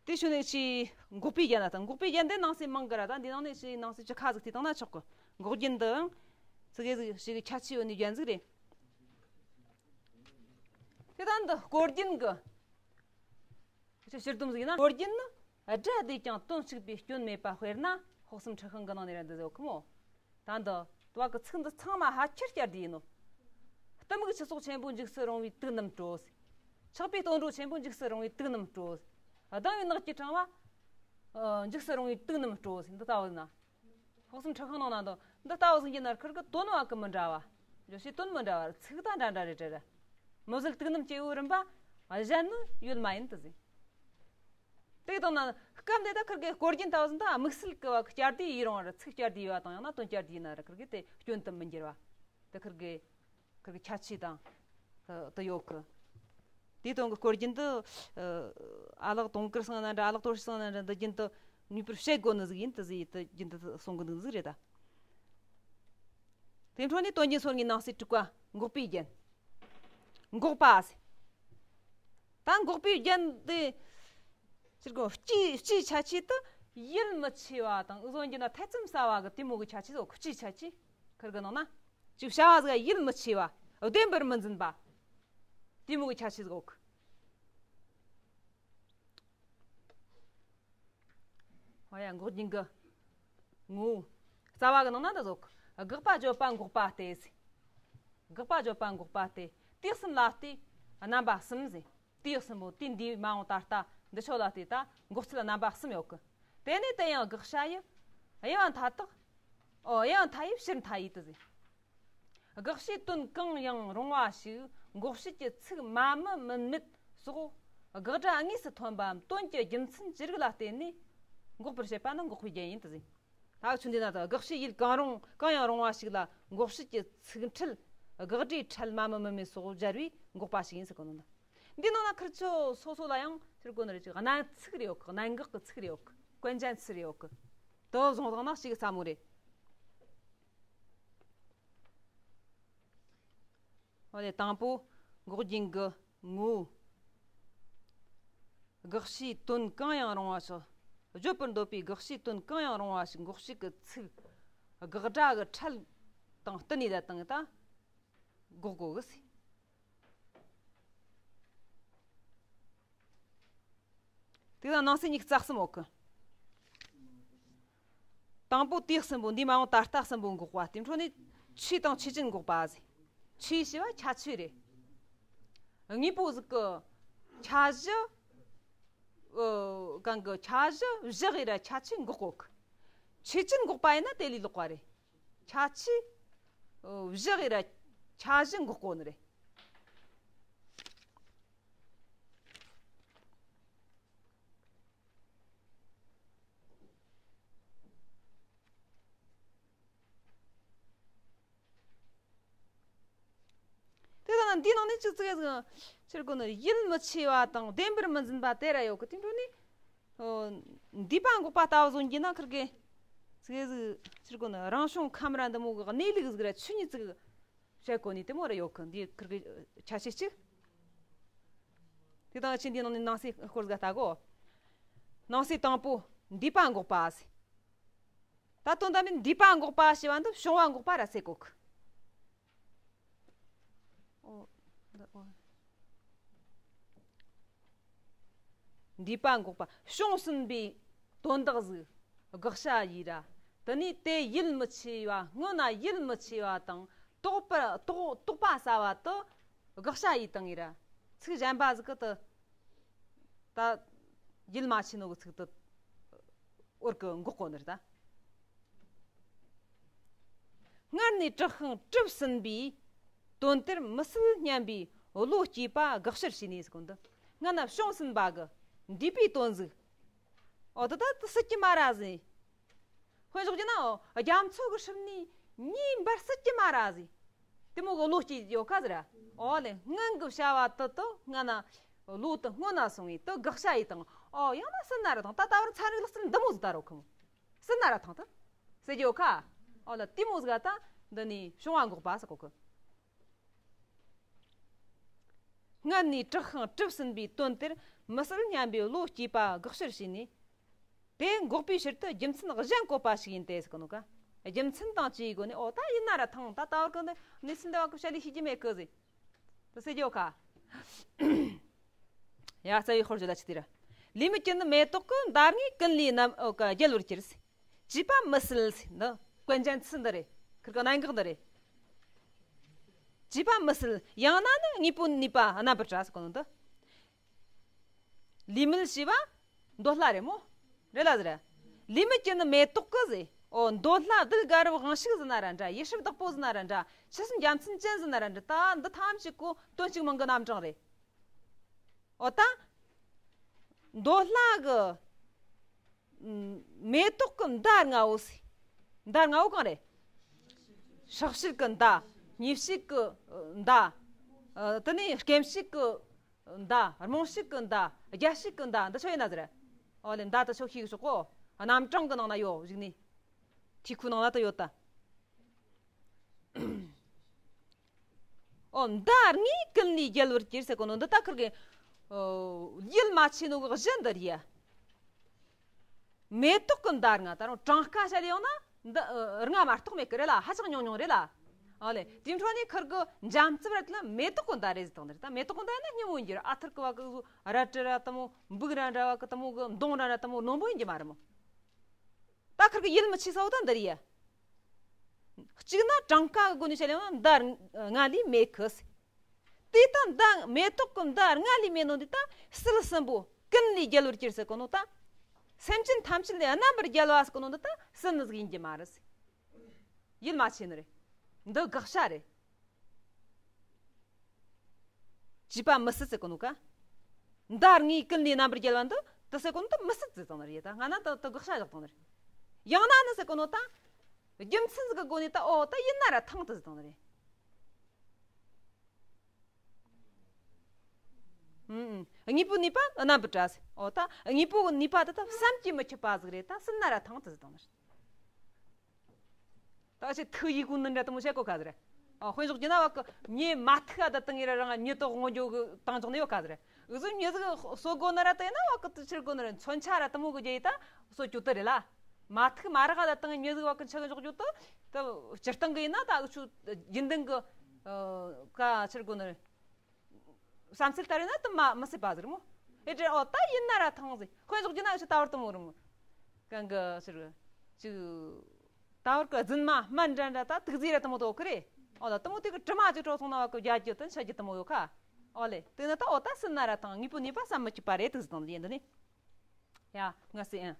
དེ་ཞུ་ནས་ཅི་འགོག་པའི་རྒྱན་ལ་དང་འགོག་པའི་རྒྱན་དེ་ནང་གསེས་མང་གི་ར་ད་འདི་ནང་ནས་ཅི་ནང་གསེས་ཅི་ཁ་ཟིག་དེ་དང་ན་ཆོག་གི་འགོག་རྒྱན་འདི་ཡང་ཙི་གེ་ཟིག་ཞིག་ཁྱད་ཆོས་ཡོད་ནི་རྒྱན་ཟིག་རེད། དེ་ད་འདི་བསྐོར་རྒྱན་གི་ཅི་ཕྱིར་སྡོམ་ཟིག་ཡིན་ན་བསྐོར་རྒྱན་ནི་སྒྲ་བསྡུས་ཀྱང་དོན་གཅིག་པའི་སྐྱོན་མེད་པ་དཔེར་ན་དཔག་བསམ་འཁྲི་ཤིང་གི་ནང་ནས་ར་འདི་ཟེར་གི་མོ། ད་འདི་དུ་བ་གི་ཚིག་འདི་ཚང་མ་ཧ་ཁྱེར་བསྐྱར་ཟློས་ཡིན་ནོ། གཏི་མུག་ཆུ་ཚོགས་ཆེན་པོ་འཇིགས་སུ་རུང་བའི་དུག་རྣམས་བྲོ། ཆགས་པའི་ལྟོ་འགྲོ་ཆེན་པོ་འཇིགས་སུ་རུང་བའི་དུག་རྣམས་བྲོ། སྡང་བའི་ནགས་ཀྱི་ཕྲེང་བ། འཇིགས་སུ་རུང་བའི་དུག་རྣམས་བྲོ། འདི་ལྟ་བུ་ན། དཔག་བསམ་འཁྲི་ཤིང་ནང་ན་འདི་འདི་ལྟ་བུ་ཟིག་ཡིན་ན་ཁིར་གི་དོན་བ་གི་མི་འདྲ་བ། བརྗོད་བྱའི་དོན་མི་འདྲ་བ་ཚིག་ད་འདྲ་འདྲ་རེ་རེ་རེ། མི་བཟད་དུག་རྣམས་སྐྱེ་བོའི་རིམ་པ། གཞན་ནི་ཡོད་མ་ཡིན་དུ་ཟིན། དེ་དང་ན་སྐབས་འདི་ད་ཁིར་གི་བསྐོར་རྒྱན་ལྟ་བུ་ཟིན་ད་དམིགས་བསལ་གི་བ་གི་བསྐྱར་ཟློས་ཡིན་རུང་བ་ར་ཚིག་བསྐྱར་ཟློས་ཡོད་བ་དང་ཡང་ན་དོན་བསྐྱར་ཟློས་ཡིན་ན་ར་ཁིར་གི་དེ་སྐྱོན་དུ་མི་འགྱུར་བ། དེ་ཁིར་གི་ཁིར་གི་ཁྱད་ཆོས་དང་དུ་དུ་ཡོད་གི། དེ་དོན་གི་བསྐོར་རྒྱན་དུ་ཨ་ལགས་དུང་དཀར་སང་ན་འདྲ་ཨ་ལགས་དོར་ཞི་སང་ན་འདྲ་འདི་རྒྱན་དུ་ངེས་པར་བཤད་དགོས་ནི་ཟིག་ཡིན་དུ་ཟིག་ཡིན་དུ་རྒྱན་དུ་གསུང་གི་འདུག་ཟིག་རེད་ད། དེ་འཕྲོ་ནས་དོན་རྒྱན་སོ་ལྔའི་ནང་གསེས་དྲུག་པ་འགོག་པའི་རྒྱན། འགོག་པ་ཟེར། ད་འགོག་པའི་རྒྱན་དེ། ཕྱིར་གོ་སྤྱིའི་སྤྱིའི་ཁྱད་ཆོས་དུ་ཡིད་མི་ཆེས་པ་དང་འུ་ཚོ་འགྱུར་ན་ཐེ་ཚོམ་ཟ་བ་གི་དེ་མོ་གི་ཁྱད་ཆོས་སོགས་སྤྱིའི་ཁྱད་ཆོས་ཁིར་གི་ནང་ན་ཅིག་བྱ་བ་ཟིག་ཡིད་མི་ཆེས་པ་བདེན་པར་མི་འཛིན་པ་དེ་མོ་གི་ཁྱད་ཆོས་ཟིག་ཡོད་གི། ཧོ་ཡ་འགོག་རྒྱུན་གི་ངོ་བོ། རྩ་བ་གི་ནང་ན་འདི་ཟོག་དགག་པ་བརྗོད་པ་འགོག་པ་སྟེ་ཟེར། དགག་པ་བརྗོད་པ་འགོག་པ་སྟེ། དུས་གསུམ་ལ་ལྟོས་རྣམ་པ་གསུམ་ཟེར། དུས་གསུམ་པོ་དུས་འདིའི་མ་འོངས་ད་ལྟ་ འདི་ཕྱོགས་ལ་བལྟས་ད་འགོག་བྱེད་རྣམ་པ་གསུམ་ཡོད་གི། དེ་ནས་དེ་ཡང་དགག་བྱ་ཡི་དབྱེ་བ་མཐའ་དག་ཨོ་དབྱེ་བ་མཐའ་ཡས་ཕྱིར་མཐའ་ཡས་དུ་ཟེར། དགག་བྱའི་དོན་གང་ཡང་རུང་བ་ཞིག་འགོག་བྱེད་ཀྱི་ཚིག་མ་མི་མིན་མེད་སོགས་དགག་སྒྲ་དངོས་སུ་ཐོན་པའམ་དོན་གྱི་རྒྱུ་མཚན་ཅི་རིགས་ལ་བརྟེན་ནས་འགོག་པར་བྱེད་པ་ནི་འགོག་པའི་རྒྱན་ཡིན་དུ་ཟེར། ད་ཆུ་འདི་ན་ད་དགག་བྱའི་ཡུལ་གང་རུང་གང་ཡང་རུང་བ་ཞིག་ལ་འགོག་བྱེད་ཀྱི་ཚིག་ཕྲད་དགག་སྒྲའི་ཕྲད་མ་མི་མིན་མེད་སོགས་སྦྱར་བས་འགོག་པ་ཞིག་ཡིན་ཟེར་གོ་ནོ་ད། འདི་ནང་ན་ཁིར་ཆོ་སོ་སོ་ལ་ཡང་ཕྱིར་གོ་ནོ་རེ་ཅིག་གནད་ཚིག་རེ་ཡོད་གི། གནད་འགག་གི་ཚིག་རེ་ཡོད་གི། 关键词 རེ་ཡོད་གི། དོ་བཟུང་བཏང་ན་ཞིག་ས་མོ་རེད། འོ་ལེ་དང་པོ་འགོག་རྒྱུན་གྱི་ངོ་བོ། དགག་བྱའི་དོན་གང་ཡང་རུང་བ་ཞིག་བརྗོད་པར་འདོད་པའི་དགག་བྱའི་དོན་གང་ཡང་རུང་བ་ཞིག་འགོག་བྱེད་ཀྱི་ཚིག་དགག་སྒྲ་གི་ཕྲད་དང་བསྟུན་ནས་ད་བཏང་ད་འགོག་གོ་གི་ཟེར། དེ་ལ་ནང་གསེས་ཉིས་རྩ་གསུམ་ཡོད་གི། དང་པོ་དེ་གསུམ་པོ་འདི་མ་འོངས་ད་ལྟ་གསུམ་པོ་འགོག་པ། དེ་འཕྲོ་ནས་ཆོས་དང་ཆོས་ཅན་འགོག་པ་ཟེར། ཆོས་ཞེས་པ་ཁྱད་ཆོས་རེད། དངོས་པོ་ཟིག་གི་ཁྱད་གཞི། ཨོ། གང་གི་ཁྱད་གཞི་བཞག་ཡིན་ར་ཁྱད་ཆོས་འགོག་གོ་གི། ཆོས་ཅན་འགོག་པ་ཡིན་ན་དེ་ལས་ལོག་པ་རེད། ཁྱད་ཆོས་བཞག་ཡིན་ར་ཁྱད་གཞི་འགོག་གོ་ནི་རེད། དེ་དང་འདིའི་ནང་ནས་ཅི་ཙིག་ཟིག་ཕྱིར་གོ་ནི་ཡུལ་མི་མཆིས་པ་དང་བདེན་པར་མི་འཛིན་པ་དེ་ར་ཡོད་གི། དེ་འཕྲོ་ནས་འདས་པ་འགོག་པ་ལྟ་བུ་བཟོ་རྒྱུ་ན་ཁིར་གི་ཙིག་ཟིག་ཕྱིར་གོ་ནི་རང་བྱུང་ཁམས་ར་འདི་མོ་གི་གནས་ལུགས་ཟིག་ར་ཆོས་ཉིད་ཙིག་བཤད་གོ་ནི་དེ་མོ་ར་ཡོད་གི། འདི་ཁིར་གི་ཁྱད་ཆོས་གཅིག་དེ་དང་ཕྱིར་འདིའི་ནང་ནས་ནང་གསེས་སྐོར་ཟིག་ལྟ་གོ། ནང་གསེས་དང་པོ་འདས་པ་འགོག་པ་ཟེར། ད་དོན་དམ་པའི་འདས་པ་འགོག་པ་ཞེས་པ་འདི་བྱུང་བ་འགོག་པ་ར་ཟེར་གོ་གི། འོ། འདི་འོ། འདས་པ་འགོག་པ་བྱུང་ཟིན་པའི་དོན་དག་ཟིག་དགག་བྱ་ཡིན་ར། དེ་ནས་དེ་ཡུལ་མི་མཆིས་པ། སྔོན་ན་ཡུལ་མི་མཆིས་པ་དང་དོགས་པ་དོགས་དོགས་པ་ཟ་བ་དེ་དགག་བྱ་ཡིན་བཏང་ཡིན་ར། ཚིག་གཞན་པ་ཟིག་གི་དེ། ད་ཡུལ་མ་མཆིས་ནོ་གི་ཚིག་དེ་འོར་གི་འགོག་གོ་ནི་རེད་ད། སྔར་ནས་གྲགས་ཤིང་གྲུབ་ཟིན་པའི་དོན་དེར་མི་སྲིད་སྙམ་པའི་བློ་སྐྱེས་པ་དགག་ཕྱིར་བྱས་ནས་ཟེར་གོ་འདི། སྔ་ན་བྱུང་ཟིན་པ་གི་འདས་པའི་དོན་ཟིག་འོ་དེ་ད་དེ་སྲིད་ཀྱི་མ་ར་ཟེར། དཔེ་འཇོག་རྒྱུ་ན་འོ་རྒྱ་མཚོ་གི་ཧྲིབ་ནས་མྱེ་འབར་སྲིད་ཀྱི་མ་ར་ཟེར། དེ་མོ་གི་བློ་སྐྱེས་ཡོད་ཁ་ཟེར། འོ་ལེ་སྔོན་གི་བྱ་བ་དེ་དེ་སྔ་ན་བློ་དེ་སྔོན་ན་སོང་བས་དེ་དགག་བྱ་ཡིན་བཏང་། འོ་ཡང་ན་སྲིད་ན་ར་བཏང་། ད་ད་བར་ཚན་རིག་ལག་རྩལ་འདི་མོ་ཟིག་ད་རོ་ཁུ་མོ་སྲིད་ན་ར་བཏང་ད་ཟེར་གྱི་ཡོད་ཁ། འོ་ལེ་དེ་མོ་ཟིག་ད་འདི་ནས་བྱུང་བ་འགོག་པ་ཟེར་གོ་གི། སྔར་ནས་གྲགས་ཤིང་གྲུབ་ཟིན་པའི་དོན་དེར་མི་སྲིད་སྙམ་པའི་བློ་སྐྱེས་པ་དགག་ཕྱིར་བྱས་ནས། དེ་འགོག་པའི་ཕྱིར་དུ་རྒྱུ་མཚན་གཞན་བཀོད་པ་ཞིག་ཡིན་ཏེ་ཟེར་གི་ནོ་ཀ། རྒྱུ་མཚན་དང་བཅས་སྒོ་ནས། འོ་ད་ཡིན་ན་ར་ཐང་། ད་ད་བར་གི་འདི་གནས་ཚུལ་འདི་བ་གི་བཤད་ལས་ཤེས་ཀྱི་མེད་གི་ཟེར། དེ་ཟེར་རྒྱུ་ཡོད་ཁ། ཡ་རྩ་བའི་དཔེར་བརྗོད་ལ་ཆི་དེ་ར། ལུས་མེད་ཀྱི་ནི་མེ་ཏོག་གི་མདའ་ལྔའི་ཀུན་ལས་རྣམ་ཨོ་ཀ་རྒྱལ་བར་གྱུར་ཟེར། བཅས་པ་མི་སྲིད་ཟེར། འདི་关键词འདི་རེད། ཁིར་གི་གནད་འགག་འདི་རེད། བཅས་པ་མི་སྲིད། ཡང་ན་ནི་དངོས་པོ་ནུས་པ་རྣམ་པར་བཀྲ་ཟེར་གོ་ནོ་འདི། ལུས་མེད་ཞེས་པ་འདོད་ལྷ་རེད་མོ། རེད་ལ་ཟེར། ལུས་མེད་ཀྱི་ནི་མེ་ཏོག་གི་ཟེར། འོ་འདོད་ལྷ་གདུགས་དཀར་པོ་དབང་ཕྱུག་ཟེར་ན་ར་འདྲ། ཡེ་ཤེས་བདག་པོ་ཟེར་ན་ར་འདྲ། ཆུ་སྲིན་རྒྱལ་མཚན་ཅན་ཟེར་ན་ར་འདྲ། ད་འདི་ཐམས་ཅད་ཀོ་དོན་གཅིག་མིང་གི་རྣམ་གྲངས་རེད། འོ་ད། འདོད་ལྷ་གི་མེ་ཏོག་གི་མདའ་ལྔ་བོ་ཟེར། མདའ་ལྔ་བོ་གང་རེད། ཧྲག་བྱེད་ཀྱི་མདའ། མྱོས་བྱེད་ཀྱི་མདའ། ཨ་དེ་ནས་སྐེམ་བྱེད་ཀྱི་མདའ། རྨོངས་བྱེད་ཀྱི་མདའ། རྒྱས་བྱེད་ཀྱི་མདའ། འདི་ཆོ་ཡིན་ན་ཟེར། ཨོ་ལེ་མདའ་དེ་ཆོ་ཤེས་གི་ཆོག་གོ། རྣམ་གྲངས་ཀྱི་ནང་ན་ཡོད་གཞུག་ནས། ཐིག་ཁུའི་ནང་ན་དེ་ཡོད་ད། ཨོ་མདའ་ལྔའི་ཀུན་ལས་རྒྱལ་བར་གྱུར་ཟེར་གོ་ནོ་འདི་ད་ཁིར་གི། ཨོ་ཡུལ་མ་མཆིས་ནོ་གི་གཞི་འདི་རེད་ཡ། མེ་ཏོག་གི་མདའ་ལྔ། ད་རུང་གྲངས་ཀ་བཤད་ཡོང་ན་འདི་ཨ་ལྔ་མ་གཏོགས་མེད་གི་རེད་ལ། ཧ་ཅང་ཉུང་ཉུང་རེད་ལ། ཨོ་ལེ་དེའི་འཕྲོ་ནས་ཁིར་གི་འཇམ་རྩུབ་ར་དེ་ལ་མེ་ཏོག་གི་མདའ་རེད་ཟེར་བཏང་ནི་རེད། ད་མེ་ཏོག་གི་མདའ་ཡིན་ན་སྙན་མོ་ཡིན་རྒྱུ་རེད། ཨ་ཐུར་གི་བ་གི་རལ་གྲི་ར་དེ་མོ་འབུག་ར་འདྲ་བ་གི་དེ་མོ་གི་མདོངས་ར་འདྲ་དེ་མོ་རྣོན་པོ་ཡིན་རྒྱུ་མ་རེད་མོ། ད་ཁིར་གི་ཡུལ་མི་མཆིས་ས་བོ་ད་འདི་རེད་ཡ། གཅིག་ན་གྲངས་ཀ་གི་སྒོ་ནས་བཤད་ཡོང་ན་མདའ་ལྔ་ལས་མེད་གི་ཟེར། དེ་ད་མདའ་མེ་ཏོག་གི་མདའ་ལྔ་ལས་མེད་ནོ་འདི་ད་སྲིད་གསུམ་པོ་ ཀུན་ལས་རྒྱལ་བར་གྱུར་ཟེར་གོ་ནོ་ད། སེམས་ཅན་ཐམས་ཅད་ལས་རྣམ་པར་རྒྱལ་བ་ཟེར་གོ་ནོ་འདི་ད་སུན་ནི་ཟིག་ཡིན་གྱི་མ་རེད། ཡིད་མ་ཆེས་ནི་རེད། འདི་དགག་བྱ་རེད། བྱིས་པ་མི་སྲིད་ཟེར་གོ་ནོ་ཀ། མདའ་ངའི་ཀུན་ལས་རྣམ་པར་རྒྱལ་བ་འདི་དེ་ཟེར་གོ་ནོ་ད་མི་སྲིད་ཟེར་བཏང་ནི་རེད། ད་ང་ན་ད་ད་དགག་བྱ་བཞག་བཏང་ནི་རེད། ཡང་ན་ནི་ཟེར་གོ་ནོ་ད། རྒྱུ་མཚན་ཟིག་གི་སྒོ་ནས་ད་ཨོ་ད་ཡིན་ན་ར་ཐང་དུ་ཟེར་བཏང་ནི་རེད། ཨུམ། དངོས་པོའི་ནུས་པ་རྣམ་པར་བཀྲ་ཟེར། ཨོ་ད་དངོས་པོའི་ནུས་པ་དེ་ད་བསམ་གྱིས་མི་ཁྱབ་པ་ཟིག་རེད། ད་སུན་ན་ར་ཐང་དུ་ཟེར་བཏང་ནི་རེད། ད་ཆེ་ཐུགས་ཡིད་ཀུན་ནི་འདྲ་དེ་མོ་བྱེད་གོ་ཁ་ཟེར། ཨ། དཔེ་འཇོག་རྒྱུ་ན་བ་ཀི་མྱི་མ་ཐུག་ཨ་ད་དང་ངེ་ར་རང་མྱི་དོ་དབང་འཇོག་གི་བཏང་འཇོག་ནི་ཡོད་ཁ་ཟེར། འུ་ཟོ་མྱི་ཟིག་གསོ་དགོ་ན་ར་དེ་ན་བ་ཀི་དུ་ཕྱིར་དགོ་ནི་ར་མཚོན་ཆ་ར་དེ་མོ་གི་རྒྱ་ཡི་ད་གསོ་རྒྱུ་དེ་རེད་ལ། མ་ཐུག་མ་རག་ཨ་ད་དང་མྱི་ཟིག་བ་ཀི་ཆག་འཇོག་རྒྱུ་དེ་ད་སྤྱིར་བཏང་གི་ཡིན་ན་ད་འུ་ཆོ་རྒྱུན་ལྡན་གི་ཨ་ཀ་ཕྱིར་དགོ་ནི་རེད། བསམ་ཚུལ་ལྟར་ཡིན་ན་དེ་མ་མི་སྲིད་པ་ཟིག་རེད་མོ། ཨེ་དྲན་ཨོ་ད་ཡིན་ན་ར་ཐང་ཟིག་དཔེ་འཇོག་རྒྱུ་ན་ཨུ་ཆོ་ད་བར་དེ་མོ་རེད་མོ། གང་གི་ཕྱིར་ཅིག་ད་བར་གི་རྫུན་མ་སྨན་འདྲ་འདྲ་ད་དུག་རྫས་ར་དེ་མོ་དོ་གི་རེད། ཨོ་ད་དེ་མོ་དེ་གི་དྲི་མ་ཅིག་བྲོ་སོང་ན་བ་གི་རྒྱ་རྒྱུ་དེ་འཆི་རྒྱུ་དེ་མོ་ཡོད་ཁ། ཨོ་ལེ་དེ་ནི་ད་ཨོ་ད་སུན་ན་ར་ཐང་དངོས་པོའི་ནུས་པ་བསམ་མི་ཁྱབ་པ་རེད། དུག་རྫས་དང་ཡིན་འདི་ནི། ཡ་ང་སེ་ཨ།